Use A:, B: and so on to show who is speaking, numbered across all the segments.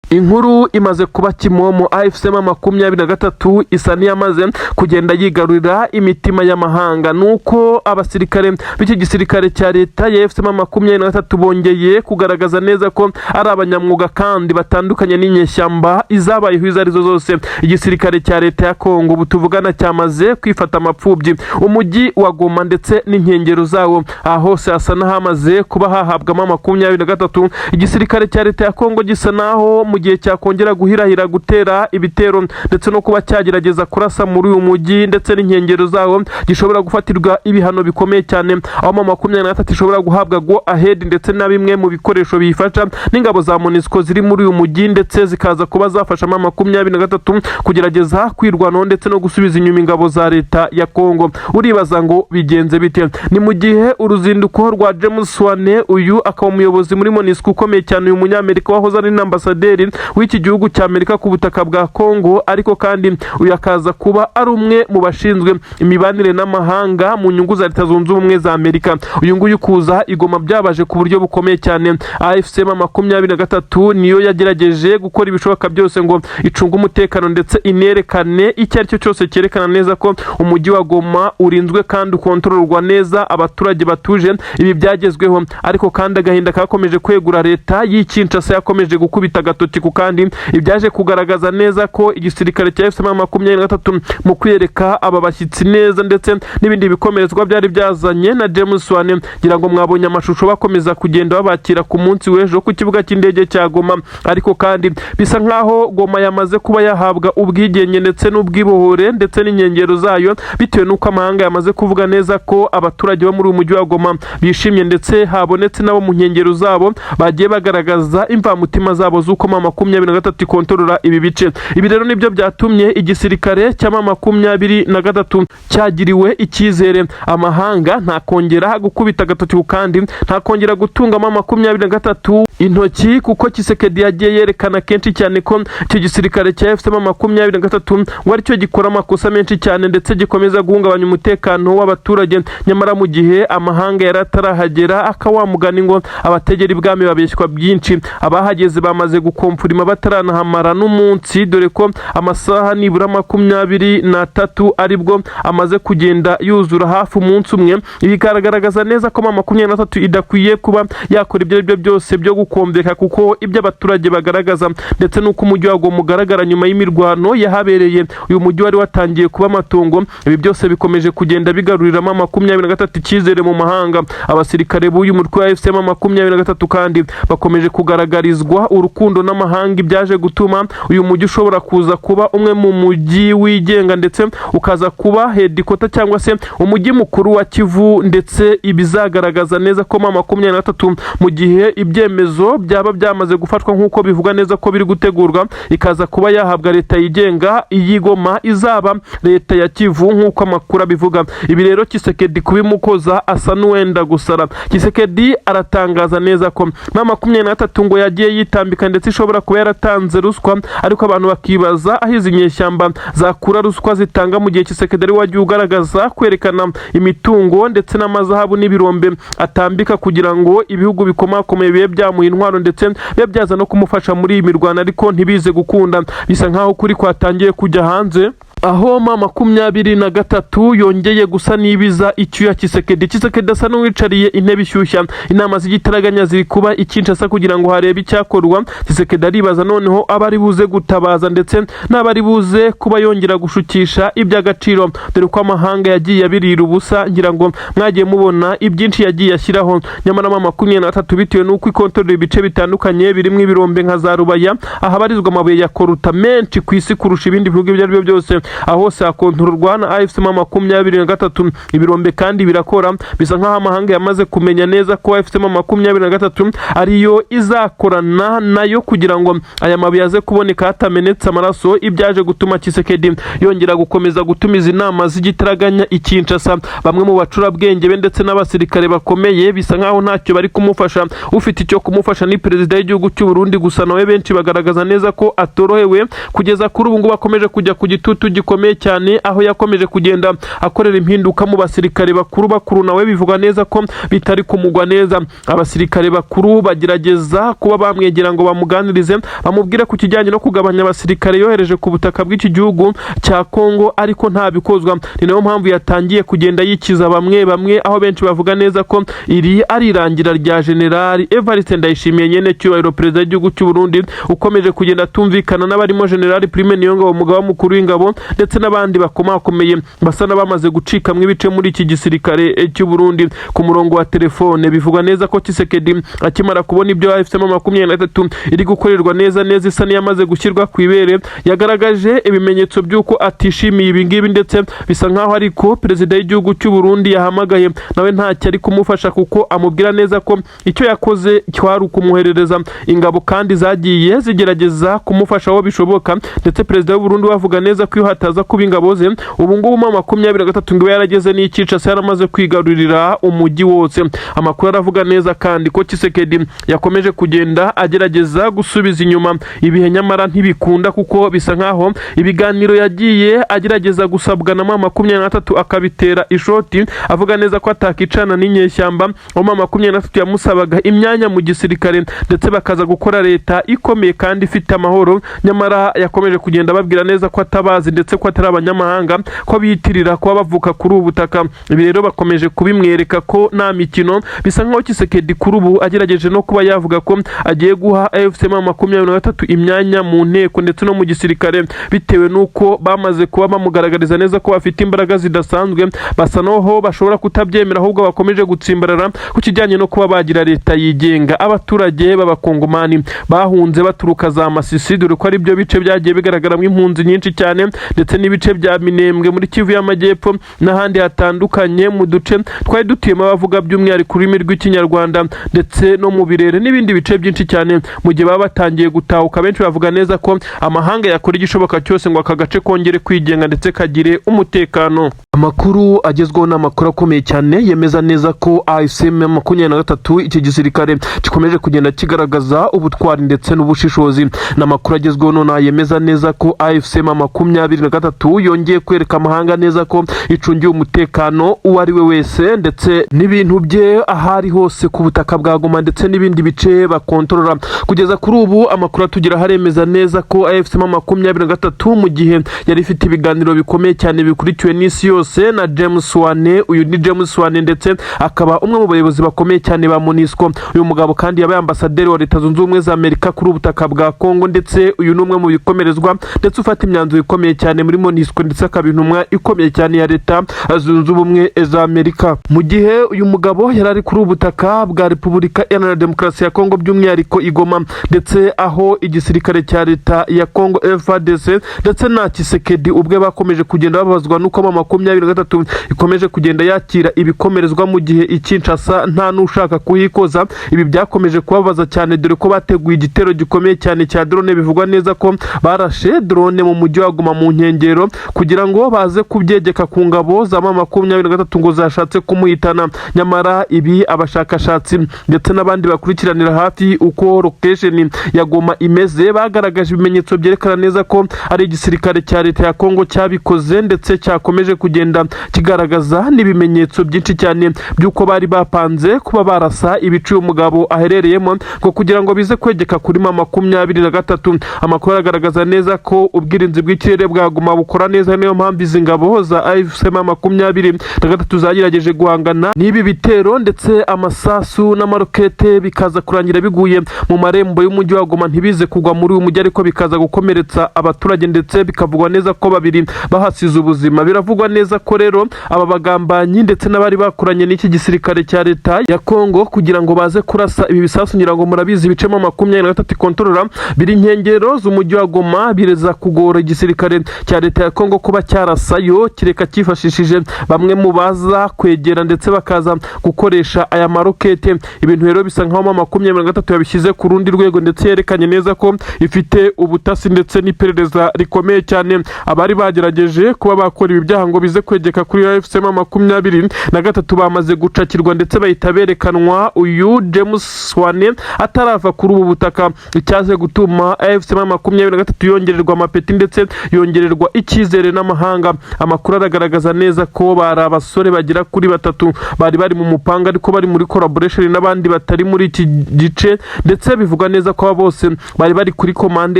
A: Inkuru imaze kuba kimomo. AFC M23 isa n'iyamaze kugenda yigarurira imitima y'amahanga, nuko abasirikare b'iki gisirikare cya leta ya AFC M23 bongeye kugaragaza neza ko ari abanyamwuga kandi batandukanye n'inyeshyamba izabayeho izo arizo zose. Igisirikare cya leta ya Kongo ubu tuvugana cyamaze kwifata amapfubyi umujyi wa Goma ndetse n'inkengero zawo. Aha hose hasa n'ahamaze kuba hahabwamo 23. Igisirikare cya leta ya Kongo gisa naho mu gihe cyakongera guhirahira gutera ibitero ndetse no kuba cyagerageza kurasa muri uyu mujyi ndetse n'inkengero zawo, gishobora gufatirwa ibihano bikomeye cyane, aho M23 ishobora guhabwa go ahead ndetse na bimwe mu bikoresho biyifasha n'ingabo za MONUSCO ziri muri uyu mujyi, ndetse zikaza kuba zafasha M23 kugerageza kwirwanaho ndetse no gusubiza inyuma ingabo za leta ya Kongo. Uribaza ngo bigenze bite? Ni mu gihe uruzinduko rwa James Swan, uyu akaba umuyobozi muri MONUSCO ukomeye cyane, uyu Munyamerika wahoze ari n'ambasaderi w'iki gihugu cya Amerika ku butaka bwa Kongo, ariko kandi uyu akaza kuba ari umwe mu bashinzwe imibanire n'amahanga mu nyungu za Leta Zunze Ubumwe za Amerika. Uyu nguyu kuza i Goma byabaje ku buryo bukomeye cyane. AFC M23 niyo yagerageje gukora ibishoboka byose ngo icunge umutekano ndetse inerekane icyo ari cyo cyose cyerekana neza ko umujyi wa Goma urinzwe kandi ukontororwa neza, abaturage batuje. Ibi byagezweho, ariko kandi agahinda kakomeje kwegura leta y'i Kinshasa yakomeje gukubita agatoki ku kandi. Ibyaje kugaragaza neza ko igisirikare cya AFC M23 mu kwiyereka aba bashyitsi neza ndetse n'ibindi bikomerezwa byari byazanye na James Swan, ngira ngo mwabonye amashusho bakomeza kugenda babakira ku munsi w'ejo ku kibuga cy'indege cya Goma. Ariko kandi bisa nkaho Goma yamaze kuba yahabwa ubwigenge ndetse n'ubwibohore ndetse n'inkengero zayo, bitewe n'uko amahanga yamaze kuvuga neza ko abaturage bo muri uyu mujyi wa Goma bishimye, ndetse habonetse nabo mu nkengero zabo bagiye bagaragaza imvamutima zabo z'uko M23 ikontorora ibi bice. Ibi rero nibyo byatumye igisirikare cya M23 cyagiriwe icyizere, amahanga ntakongera gukubita agatoki ku kandi, ntakongera gutunga M23 intoki, kuko Tshisekedi yagiye yerekana kenshi cyane ko icyo gisirikare cya AFC M23 ngo aricyo gikora amakosa menshi cyane ndetse gikomeza guhungabanya umutekano w'abaturage. Nyamara mu gihe amahanga yari atarahagera, akawamugani ngo abategera ibwami babeshywa byinshi, abahageze bamaze gukomfurima bataranahamara n'umunsi, dore ko amasaha nibura 23 aribwo amaze kugenda yuzura, hafi umunsi umwe. Ibi bikagaragaza neza ko M23 idakwiye kuba yakora ibyo aribyo byose byo gukombeka, kuko ibyo abaturage bagaragaza ndetse n'uko umujyi wa Goma ugaragara nyuma y'imirwano yahabereye, uyu mujyi wari watangiye kuba amatongo. Ibi byose bikomeje kugenda bigaruriramo 23 icyizere mu mahanga. Abasirikare b'uyu mutwe wa AFC M23 kandi bakomeje kugaragarizwa urukundo n'amahanga, ibyaje gutuma uyu mujyi ushobora kuza kuba umwe mu mujyi wigenga ndetse ukaza kuba headquarter cyangwa se umujyi mukuru wa Kivu, ndetse ibizagaragaza neza ko M23 mu gihe ibyemezo byaba byamaze gufatwa nk'uko bivugwa neza ko biri gutegurwa, ikaza kuba yahabwa leta yigenga iy'i Goma, izaba leta ya Kivu nk'uko amakuru abivuga. Ibi rero Tshisekedi kubimukoza asa n'uwenda gusara. Tshisekedi aratangaza neza ko M23 ngo yagiye yitambika ndetse ishobora kuba yaratanze ruswa, ariko abantu bakibaza aho izi nyeshyamba zakura ruswa zitanga mu gihe Tshisekedi ari we wagiye ugaragaza kwerekana imitungo ndetse n'amazahabu n'ibirombe atambika kugira ngo ibihugu bikomakomeye bibe byamuha intwaro ndetse bibe byaza no kumufasha muri iyi mirwano, ariko ntibize gukunda. Bisa nkaho kuri kwatangiye kujya hanze, aho M23 yongeye gusa n'ibiza icyuya Tshisekedi. Tshisekedi asa n'uwicariye intebe ishyushya. Inama z'igitaraganya ziri kuba i Kinshasa kugira ngo harebe icyakorwa. Tshisekedi aribaza noneho aba ari buze gutabaza ndetse n'aba ari buze kuba yongera gushukisha iby'agaciro, dore ko amahanga yagiye abirira ubusa. Ngira ngo mwagiye mubona ibyinshi yagiye ashyiraho. Nyamara M23, bitewe n'uko ikontorora ibice bitandukanye birimo ibirombe nka za Rubaya, ahabarizwa amabuye ya coltan menshi ku isi kurusha ibindi bihugu ibyo ari byo byose, aho hose hakontororwa na AFC M23. Ibirombe kandi birakora. Bisa nk'aho amahanga yamaze kumenya neza ko AFC M23 ariyo izakorana nayo kugira ngo aya mabuye aze kuboneka hatamenetse amaraso, ibyaje gutuma Tshisekedi yongera gukomeza gutumiza inama z'igitaraganya i Kinshasa. Bamwe mu bacurabwenge be ndetse n'abasirikare bakomeye bisa nk'aho ntacyo bari kumufasha. Ufite icyo kumufasha ni perezida w'igihugu cy'u Burundi gusa, nawe benshi bagaragaza neza ko atorohewe kugeza kuri ubu ngubu akomeje kujya ku gitutu. gikomeye cyane, aho yakomeje kugenda akorera impinduka mu basirikare bakuru bakuru, nawe bivuga neza ko bitari kumugwa neza. Abasirikare bakuru bagerageza kuba bamwegera ngo bamuganirize, bamubwire ku kijyanye no kugabanya abasirikare yohereje ku butaka bw'iki gihugu cya Kongo, ariko ntabikozwa. Ni nayo mpamvu yatangiye kugenda yikiza bamwe bamwe, aho benshi bavuga neza ko iri ari irangira rya Generali Evariste Ndayishimiye, nyene cyubahiro perezida w'igihugu cy'u Burundi, ukomeje kugenda atumvikana n'abarimo Generali Prime Niyongabo, umugaba mukuru w'ingabo, ndetse n'abandi bakomakomeye basa n'abamaze gucikamwo ibice muri iki gisirikare cy'u Burundi. Ku murongo wa telefone bivugwa neza ko Tshisekedi akimara kubona ibyo AFC M23 iri gukorerwa neza neza, isa n'iyamaze gushyirwa ku ibere, yagaragaje ibimenyetso by'uko atishimiye ibi ngibi, ndetse bisa nkaho ariko perezida w'igihugu cy'u Burundi yahamagaye nawe ntacyo ari kumufasha, kuko amubwira neza ko icyo yakoze cyari ukumwoherereza ingabo kandi zagiye zigerageza kumufasha aho bishoboka. Ndetse perezida w'u Burundi bavuga neza ko iyo hataza kuba ingabo ze, ubu ngubu M23 ngo iba yarageze n'icyicasa, yaramaze kwigarurira umujyi wose. Amakuru aravuga neza kandi ko Tshisekedi yakomeje kugenda agerageza gusubiza inyuma ibihe, nyamara ntibikunda, kuko bisa nkaho ibiganiro yagiye agerageza gusabwa na M23 akabitera ishoti, avuga neza ko atakicana n'inyeshyamba, aho M23 yamusabaga imyanya mu gisirikare ndetse bakaza gukora leta ikomeye kandi ifite amahoro. Nyamara yakomeje kugenda ababwira neza ko atabazi, ndetse ko atari abanyamahanga, ko biyitirira kuba bavuka kuri ubu butaka. Ibi rero bakomeje kubimwereka ko nta mikino. Bisa nkaho Tshisekedi kuri ubu agerageje no kuba yavuga ko agiye guha AFC M23 imyanya mu nteko ndetse no mu gisirikare, bitewe n'uko bamaze kuba bamugaragariza neza ko bafite imbaraga zidasanzwe, basa naho bashobora kutabyemera, ahubwo bakomeje gutsimbarara ku kijyanye no kuba bagira leta yigenga. Abaturage b'abakongomani bahunze baturuka za Masisi, dore ko ari byo bice byagiye bigaragaramo impunzi nyinshi cyane, ndetse n'ibice bya Minembwe muri Kivu y'Amajyepfo n'ahandi hatandukanye mu duce twari dutuyemo abavuga by'umwihariko ururimi rw'Ikinyarwanda, ndetse no mu Birere n'ibindi bice byinshi cyane. Mu gihe baba batangiye gutahuka, benshi bavuga neza ko amahanga yakora igishoboka cyose ngo aka gace kongere kwigenga ndetse kagire umutekano. Amakuru agezweho ni amakuru akomeye cyane yemeza neza ko AFC M23, iki gisirikare gikomeje kugenda kigaragaza ubutwari ndetse n'ubushishozi. Ni amakuru agezweho nonaha yemeza neza ko AFC M23 yongeye kwereka amahanga neza ko icungiye umutekano uwo ari we wese ndetse n'ibintu bye aho ari hose ku butaka bwa Goma ndetse n'ibindi bice bakontorora. Kugeza kuri ubu amakuru atugeraho aremeza neza ko AFC M23, mu gihe yari ifite ibiganiro bikomeye cyane bikurikiwe n'isi yose na James Swan, uyu ni James Swan, ndetse akaba umwe mu bayobozi bakomeye cyane ba MONUSCO. Uyu mugabo kandi yabaye ambasaderi wa Leta Zunze Ubumwe za Amerika kuri ubutaka bwa Kongo, ndetse uyu ni umwe mu bikomerezwa ndetse ufata imyanzuro ikomeye cyane muri MONUSCO, ndetse akaba intumwa ikomeye cyane ya Leta Zunze Ubumwe za Amerika. Mu gihe uyu mugabo yari ari kuri ubu butaka bwa Repubulika Iharanira Demokarasi ya Kongo, by'umwihariko i Goma, ndetse aho igisirikare cya leta ya Kongo FARDC ndetse na Tshisekedi ubwe bakomeje kugenda babazwa n'uko M23 ikomeje kugenda yakira ibikomerezwa mu gihe i Kinshasa nta n'ushaka kuhikoza. Ibi byakomeje kubabaza cyane, dore ko bateguye igitero gikomeye cyane cya drone. Bivugwa neza ko barashe drone mu mujyi wa Goma mu nkengero kugira ngo baze kubyegeka ku ngabo za M23 ngo zashatse kumuhitana. Nyamara ibi abashakashatsi ndetse n'abandi bakurikiranira hafi uko location ya Goma imeze bagaragaje ibimenyetso byerekana neza ko ari igisirikare cya leta ya Kongo cyabikoze, ndetse cyakomeje kugenda kigaragaza n'ibimenyetso byinshi cyane by'uko bari bapanze kuba barasa ibice uyu mugabo aherereyemo ngo kugira ngo bize kwegeka kuri M23. Amakuru agaragaza neza ko ubwirinzi bw'ikirere bwa Goma bukora neza, niyo mpamvu izi ngabo za AFC M23 zagerageje guhangana n'ibi bitero, ndetse amasasu n'amarokete bikaza kurangira biguye mu marembo y'umujyi wa Goma, ntibize kugwa muri uyu mujyi, ariko bikaza gukomeretsa abaturage, ndetse bikavugwa neza ko babiri bahasize ubuzima. Biravugwa neza ko rero aba bagambanyi ndetse n'abari bakoranye n'iki gisirikare cya leta ya Kongo kugira ngo baze kurasa ibi bisasu, ngira ngo murabizi, ibice M23 ikontorora biri inkengero z'umujyi wa Goma, bireza kugora igisirikare cya leta ya Kongo kuba cyarasayo, kireka cyifashishije bamwe mu baza kwegera ndetse bakaza gukoresha aya marokete. Ibintu rero bisa nkaho M23 yabishyize ku rundi rwego, ndetse yerekanye neza ko ifite ubutasi ndetse n'iperereza rikomeye cyane. Abari bagerageje kuba bakora ibi byaha ngo bize kwegeka kuri AFC M23 bamaze gucakirwa, ndetse bahita berekanwa uyu James Swan atarava kuri ubu butaka. Icyaje gutuma AFC M23 yongererwa amapeti ndetse yongererwa kongererwa icyizere n'amahanga. Amakuru aragaragaza neza ko bari abasore bagera kuri batatu bari bari mu mupanga, ariko bari muri collaboration n'abandi batari muri iki gice, ndetse bivugwa neza ko aba bose bari bari kuri komande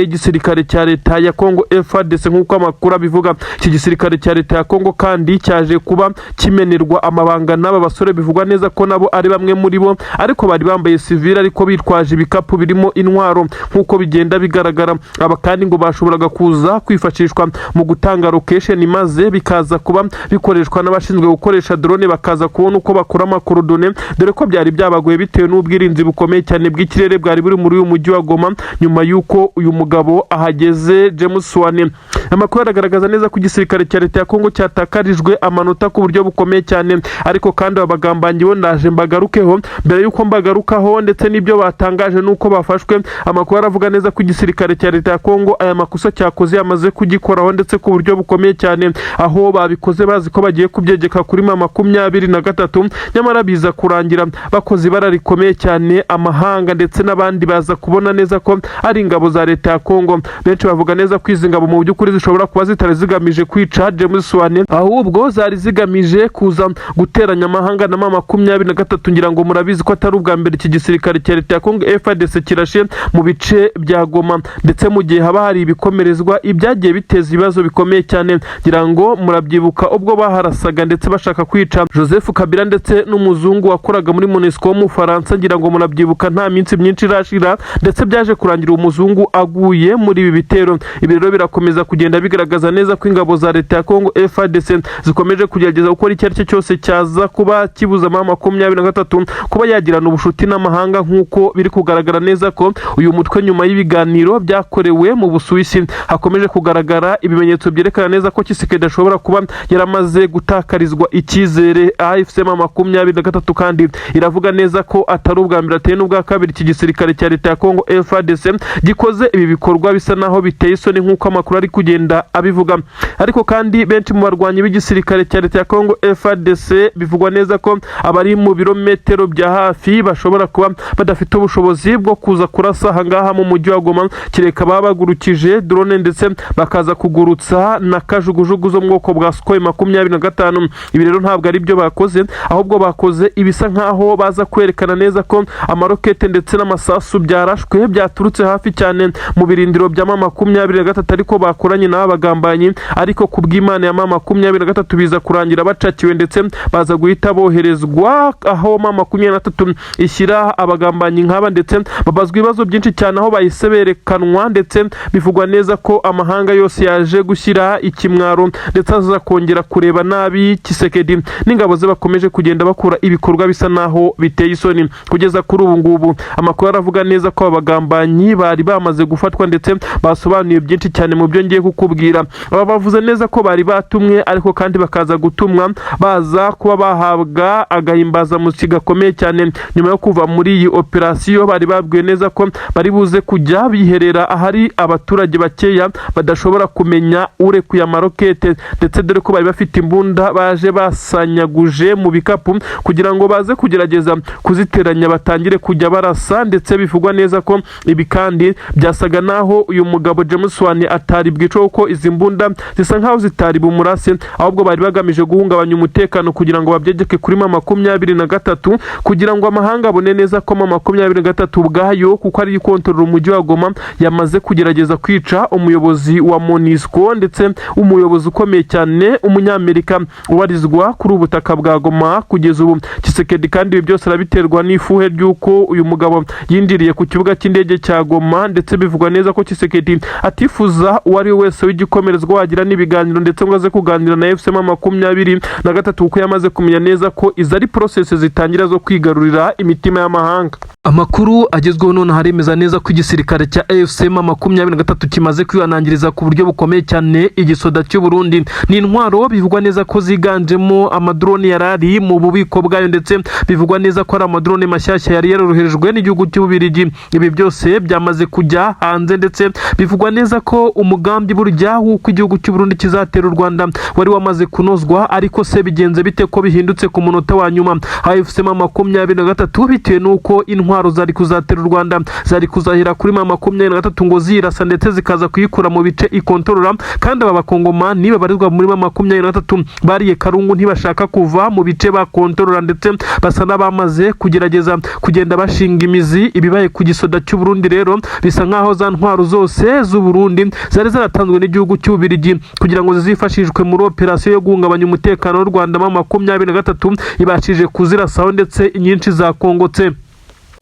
A: y'igisirikare cya leta ya Congo FARDC, nk'uko amakuru abivuga. Iki gisirikare cya leta ya Congo kandi cyaje kuba kimenerwa amabanga n'aba basore, bivugwa neza ko nabo ari bamwe muri bo, ariko bari bambaye civil ariko bitwaje ibikapu birimo intwaro nk'uko bigenda bigaragara. Aba kandi ngo bashoboraga kuza kwifashishwa mu gutanga location, maze bikaza kuba bikoreshwa n'abashinzwe gukoresha drone, bakaza kubona uko bakora ama coordonnées, dore ko byari byabagoye bitewe n'ubwirinzi bukomeye cyane bw'ikirere bwari buri muri uyu mujyi wa Goma nyuma y'uko uyu mugabo ahageze, James Wane. Amakuru aragaragaza neza ko igisirikare cya leta ya Kongo cyatakarijwe amanota ku buryo bukomeye cyane. Ariko kandi aba bagambanyi bo ndaje mbagarukeho. Mbere y'uko mbagarukaho ndetse n'ibyo batangaje n'uko bafashwe, amakuru aravuga neza ko igisirikare cya leta ya Kongo aya makosa cyakoze yamaze kugikoraho, ndetse ku buryo bukomeye cyane, aho babikoze bazi ko bagiye kubyegeka kuri M23, nyamara biza kurangira bakoze ibara rikomeye cyane, amahanga ndetse n'abandi baza kubona neza ko ari ingabo za leta ya Kongo. Benshi bavuga neza ko izi ngabo mu by'ukuri zishobora kuba zitari zigamije kwica James Wane, ahubwo zari zigamije kuza guteranya amahanga na M23. Ngira ngo murabizi ko atari ubwa mbere iki gisirikare cya leta ya Kongo FARDC kirashe mu bice bya Goma, ndetse mu gihe haba hari ibikomerezwa ibyagiye biteza ibibazo bikomeye cyane. Ngira ngo murabyibuka ubwo baharasaga ndetse bashaka kwica Joseph Kabila ndetse n'umuzungu wakoraga muri MONUSCO w'Umufaransa. Ngira ngo murabyibuka, nta minsi myinshi irashira, ndetse byaje kurangira uwo muzungu aguye muri ibi bitero. Ibi rero birakomeza kugenda bigaragaza neza ko ingabo za leta ya Kongo FARDC zikomeje kugerageza gukora icyo ari cyo cyose cyaza kuba kibuza M23 kuba yagirana ubushuti n'amahanga, nk'uko biri kugaragara neza ko uyu mutwe nyuma y'ibiganiro byakorewe mu Busuwisi hakomeje kugaragara ibimenyetso byerekana neza ko Tshisekedi ashobora kuba yaramaze gutakarizwa icyizere. AFC M23 kandi iravuga neza ko atari ubwa mbere, atari n'ubwa kabiri iki gisirikare cya leta ya Kongo FARDC gikoze ibi bikorwa bisa naho biteye isoni, nk'uko amakuru ari kugenda abivuga. Ariko kandi benshi mu barwanyi b'igisirikare cya leta ya Kongo FARDC bivugwa neza ko abari mu birometero bya hafi bashobora kuba badafite ubushobozi bwo kuza kurasa ahangaha mu mujyi wa Goma, kereka baba bagurukije drone ndetse bakaza kugurutsa na kajugujugu zo mu bwoko bwa Sukhoi 25. Ibi rero ntabwo ari byo bakoze, ahubwo bakoze ibisa nkaho baza kwerekana neza ko amarokete ndetse n'amasasu byarashwe byaturutse hafi cyane mu birindiro bya M23, ariko bakoranye n'aba bagambanyi. Ariko ku bw'Imana ya M23 biza kurangira bacakiwe, ndetse baza guhita boherezwa aho M23 ishyira abagambanyi nk'aba, ndetse babazwa ibibazo byinshi cyane aho bahise berekanwa. Ndetse bivugwa neza ko amahanga yose yaje gushyira ikimwaro, ndetse aza kongera kureba nabi Tshisekedi n'ingabo ze bakomeje kugenda bakora ibikorwa bisa naho biteye isoni. Kugeza kuri ubu ngubu amakuru aravuga neza ko aba bagambanyi bari bamaze gufatwa, ndetse basobanuye byinshi cyane mu byo ngiye kukubwira. Aba bavuze neza ko bari batumwe, ariko kandi bakaza gutumwa baza kuba bahabwa agahimbazamusyi gakomeye cyane. Nyuma yo kuva muri iyi operasiyo bari babwiwe neza ko bari buze kujya biherera ahari abaturage bakeya badashobora kumenya urekuye amarokete, ndetse dore ko bari bafite imbunda baje basanyaguje mu bikapu kugira ngo baze kugerageza kuziteranya batangire kujya barasa. Ndetse bivugwa neza ko ibi kandi byasaga naho uyu mugabo James Wan atari bwice, kuko izi mbunda zisa nkaho zitari bumurase, ahubwo bari bagamije guhungabanya umutekano kugira ngo babyegeke kuri M23, kugira ngo amahanga abone neza ko M23 ubwayo, kuko ari ikontorora umujyi wa Goma, yamaze kugerageza kwica umuyobozi wa MONUSCO ndetse umuyobozi ukomeye cyane umunyamerika ubarizwa kuri ubu butaka bwa Goma kugeza ubu. Tshisekedi kandi ibi byose arabiterwa n'ifuhe ry'uko uyu mugabo yinjiriye ku kibuga cy'indege cya Goma, ndetse bivugwa neza ko Tshisekedi atifuza uwo ari we wese w'igikomerezwa wagira n'ibiganiro ndetse ngo aze kuganira na AFC M23, kuko yamaze kumenya neza ko izi ari process zitangira zo kwigarurira imitima y'amahanga. Amakuru agezweho none haremeza neza ko igisirikare cya AFC M23 kimaze kwihanangiriza ku buryo bukomeye cyane igisoda cy'u Burundi. Ni intwaro bivugwa neza ko ziganjemo amadrone yari ari mu bubiko bwayo, ndetse bivugwa neza ko ari amadrone mashyashya yari yaroroherejwe n'igihugu cy'Ububirigi. Ibi byose byamaze kujya hanze, ndetse bivugwa neza ko umugambi burya w'uko igihugu cy'u Burundi kizatera u Rwanda wari wamaze kunozwa. Ariko se bigenze bite ko bihindutse ku munota wa nyuma? AFC M23, bitewe n'uko intwaro zari kuzatera u Rwanda zari kuzahera kuri M23 ngo zirasa, ndetse zikaza kuyikura mu bice ikontorora. bakontorora, kandi aba bakongomani babarizwa muri M23 bariye karungu, ntibashaka kuva mu bice bakontorora, ndetse basa n'abamaze kugerageza kugenda bashinga imizi. Ibibaye ku gisoda cy'u Burundi rero bisa nk'aho za ntwaro zose z'u Burundi zari zaratanzwe n'igihugu cy'Ububirigi kugira ngo zizifashishwe muri operasiyo yo guhungabanya umutekano w'u Rwanda, M23 ibashije kuzirasaho, ndetse inyinshi zakongotse.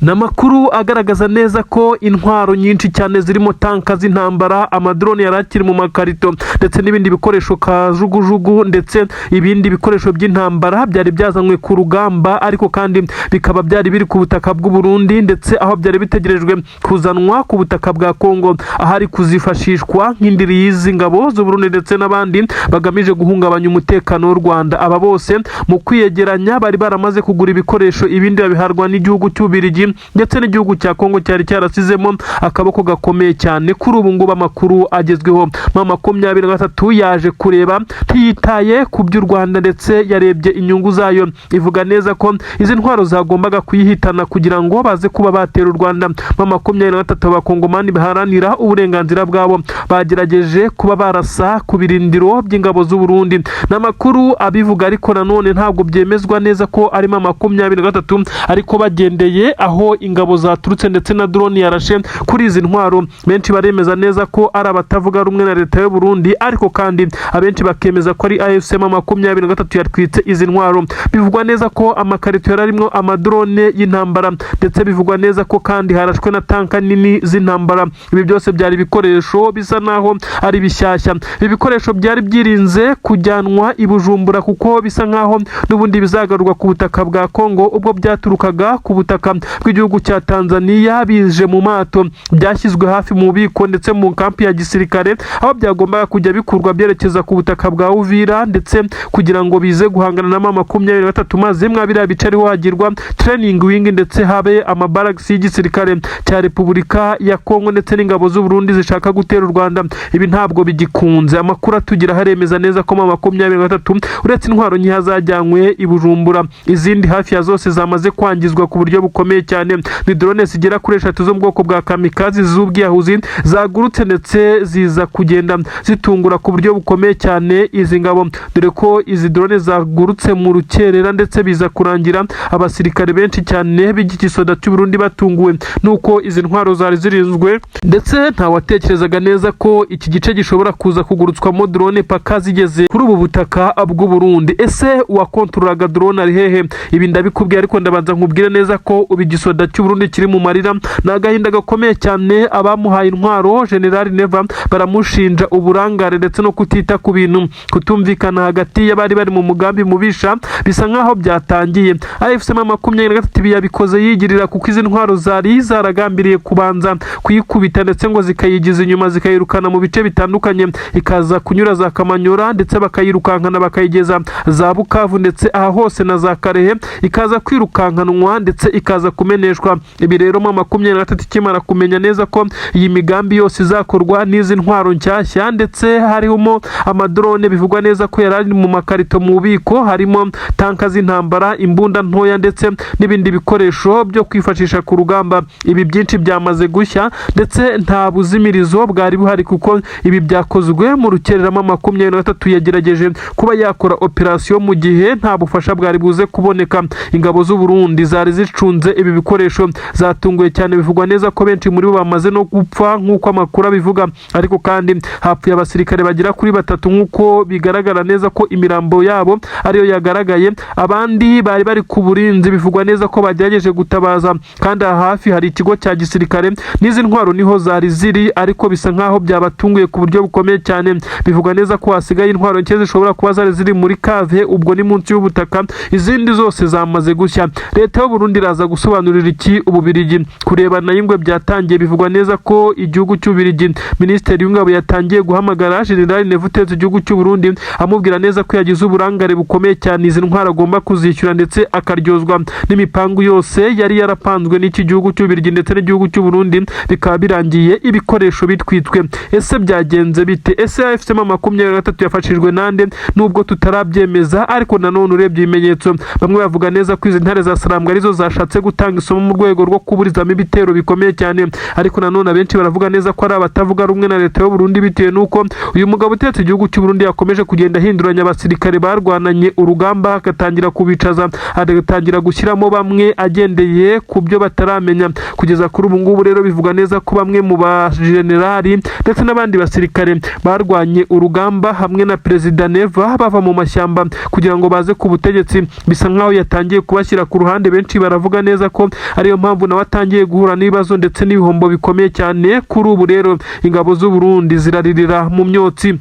A: Ni amakuru agaragaza neza ko intwaro nyinshi cyane zirimo tanka z'intambara, amadrone yari akiri mu makarito, ndetse n'ibindi bikoresho kajugujugu, ndetse ibindi bikoresho by'intambara byari byazanywe ku rugamba, ariko kandi bikaba byari biri ku butaka bw'u Burundi, ndetse aho byari bitegerejwe kuzanwa ku butaka bwa Kongo, ahari kuzifashishwa nk'indiri y'izi ngabo z'u Burundi ndetse n'abandi bagamije guhungabanya umutekano w'u Rwanda. Aba bose mu kwiyegeranya bari baramaze kugura ibikoresho, ibindi babiharwa n'igihugu cy'Ububirigi ndetse n'igihugu cya Kongo cyari cyarasizemo akaboko gakomeye cyane. Kuri ubu ngubu amakuru agezweho, M23 yaje kureba, ntiyitaye ku by'u Rwanda, ndetse yarebye inyungu zayo, ivuga neza ko izi ntwaro zagombaga kuyihitana kugira ngo baze kuba batera u Rwanda. M23, abakongomani baharanira uburenganzira bwabo, bagerageje kuba barasa ku birindiro by'ingabo z'u Burundi. Ni amakuru abivuga, ariko nanone ntabwo byemezwa neza ko ari M23, ariko bagendeye aho ingabo zaturutse ndetse na drone yarashe kuri izi ntwaro, benshi baremeza neza ko ari abatavuga rumwe na leta y'u Burundi, ariko kandi abenshi bakemeza ko ari AFC M23 yatwitse izi ntwaro. Bivugwa neza ko amakarito yari arimo amadrone y'intambara, ndetse bivugwa neza ko kandi harashwe na tanka nini z'intambara. Ibi byose byari ibikoresho bisa naho ari bishyashya. Ibi bikoresho byari byirinze kujyanwa i Bujumbura, kuko bisa nkaho n'ubundi bizagarurwa ku butaka bwa Kongo. Ubwo byaturukaga ku butaka bw'igihugu cya Tanzania bije mu mato, byashyizwe hafi mu bubiko ndetse mu kampi ya gisirikare, aho byagombaga kujya bikurwa byerekeza ku butaka bwa Uvira, ndetse kugira ngo bize guhangana na M23, maze mwa biriya bice ariho hagirwa training wing, ndetse habe amabaragisi y'igisirikare cya Repubulika ya Kongo ndetse n'ingabo z'u Burundi zishaka gutera u Rwanda. Ibi ntabwo bigikunze. Amakuru atugira haremeza neza ko M23, uretse intwaro nkeya zajyanywe i Bujumbura, izindi hafi ya zose zamaze kwangizwa ku buryo bukomeye cyane. Ni drone zigera kuri eshatu zo mu bwoko bwa kamikazi z'ubwiyahuzi zagurutse, ndetse ziza kugenda zitungura ku buryo bukomeye cyane izi ngabo, dore ko izi drone zagurutse mu rukerera, ndetse biza kurangira abasirikare benshi cyane b'igisoda cy'u Burundi batunguwe nuko izi ntwaro zari zirinzwe, ndetse ntawatekerezaga neza ko iki gice gishobora kuza kugurutswamo drone paka zigeze kuri ubu butaka bw'u Burundi. Ese uwakontorolaga drone ari hehe? Ibi ndabikubwiye, ariko ndabanza nkubwire neza ko ubu igisoda cy'u Burundi kiri mu marira, ni agahinda gakomeye cyane. Abamuhaye intwaro, General Neva, baramushinja uburangare ndetse no kutita ku bintu. Kutumvikana hagati y'abari bari mu mugambi mubisha bisa nkaho byatangiye. AFC M23 ibi yabikoze yigirira, kuko izi ntwaro zari zaragambiriye kubanza kuyikubita, ndetse ngo zikayigiza inyuma, zikayirukana mu bice bitandukanye, ikaza kunyura za Kamanyora, ndetse bakayirukankana bakayigeza za Bukavu, ndetse aha hose na za Karehe, ikaza kwirukankanwa ndetse ikaza kumeneshwa. Ibi rero M23 ikimara kumenya neza ko iyi migambi yose izakorwa n'izi ntwaro nshyashya, ndetse harimo amadrone bivugwa neza ko yari ari mu makarito mu bubiko, harimo tanka z'intambara, imbunda ntoya, ndetse n'ibindi bikoresho byo kwifashisha ku rugamba, ibi byinshi byamaze gushya, ndetse nta buzimirizo bwari buhari, kuko ibi byakozwe mu rukerera. M23 yagerageje kuba yakora operasiyo mu gihe nta bufasha bwari buze kuboneka. Ingabo z'u Burundi zari zicunze ibi bikoresho zatunguye cyane. Bivugwa neza ko benshi muri bo bamaze no gupfa nk'uko amakuru abivuga, ariko kandi hapfuye abasirikare bagera kuri batatu, nk'uko bigaragara neza ko imirambo yabo ariyo yagaragaye. Abandi bari bari ku burinzi bivugwa neza ko bagerageje gutabaza, kandi aha hafi hari ikigo cya gisirikare n'izi ntwaro niho zari ziri, ariko bisa nkaho byabatunguye ku buryo bukomeye cyane. Bivugwa neza ko hasigaye intwaro nke zishobora kuba zari ziri muri cave, ubwo ni munsi y'ubutaka, izindi zose zamaze gushya. Leta y'u Burundi iraza gusobanurira iki Ububirigi? Kurebana y'ingwe byatangiye. Bivugwa neza ko igihugu cy'Ububirigi, Minisitiri w'ingabo yatangiye guhamagara General Neva utetse igihugu cy'u Burundi, amubwira neza ko yagize uburangare bukomeye cyane, izi ntwaro agomba kuzishyura, ndetse akaryozwa n'imipangu yose yari yarapanzwe n'iki gihugu cy'Ububirigi ndetse n'igihugu cy'u Burundi, bikaba birangiye ibikoresho bitwitswe. Ese byagenze bite? Ese AFC M23 yafashijwe nande? Nubwo tutarabyemeza, ariko nanone urebye ibimenyetso, bamwe bavuga neza ko izi ntare za Sarambwe arizo zashatse gutanga gutanga isomo mu rwego rwo kuburizamo ibitero bikomeye cyane. Ariko nanone abenshi baravuga neza ko ari abatavuga rumwe na leta y'u Burundi, bitewe n'uko uyu mugabo utetse igihugu cy'u Burundi yakomeje kugenda ahinduranya abasirikare barwananye urugamba, agatangira kubicaza, agatangira gushyiramo bamwe agendeye ku byo bataramenya. Kugeza kuri ubu ngubu rero bivuga neza ko bamwe mu bajenerali ndetse n'abandi basirikare barwanye urugamba hamwe na Perezida Neva bava mu mashyamba kugira ngo baze ku butegetsi, bisa nkaho yatangiye kubashyira ku ruhande. Benshi baravuga neza ko ariyo mpamvu nawe atangiye guhura n'ibibazo ndetse n'ibihombo bikomeye cyane. Kuri ubu rero ingabo z'u Burundi ziraririra mu myotsi.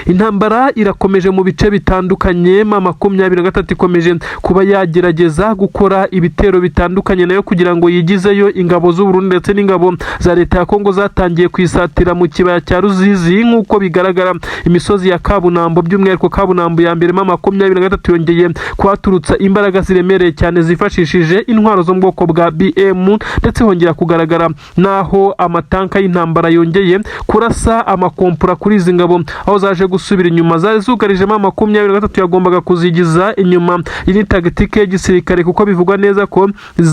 A: Intambara irakomeje mu bice bitandukanye. M23 ikomeje kuba yagerageza gukora ibitero bitandukanye nayo kugira ngo yigizeyo ingabo z'u Burundi ndetse n'ingabo za leta ya Kongo zatangiye kwisatira mu kibaya cya Ruzizi. Nk'uko bigaragara, imisozi ya Kabunambo, by'umwihariko Kabunambo ya mbere, M23 yongeye kuhaturutsa imbaraga ziremereye cyane zifashishije intwaro zo mu bwoko bwa BM, ndetse hongera kugaragara naho amatanka y'intambara yongeye kurasa amakompura kuri izi ngabo, aho zaje gusubira inyuma zari zugarijemo. 23 yagombaga kuzigiza inyuma. Iyi ni tactique y'igisirikare, kuko bivugwa neza ko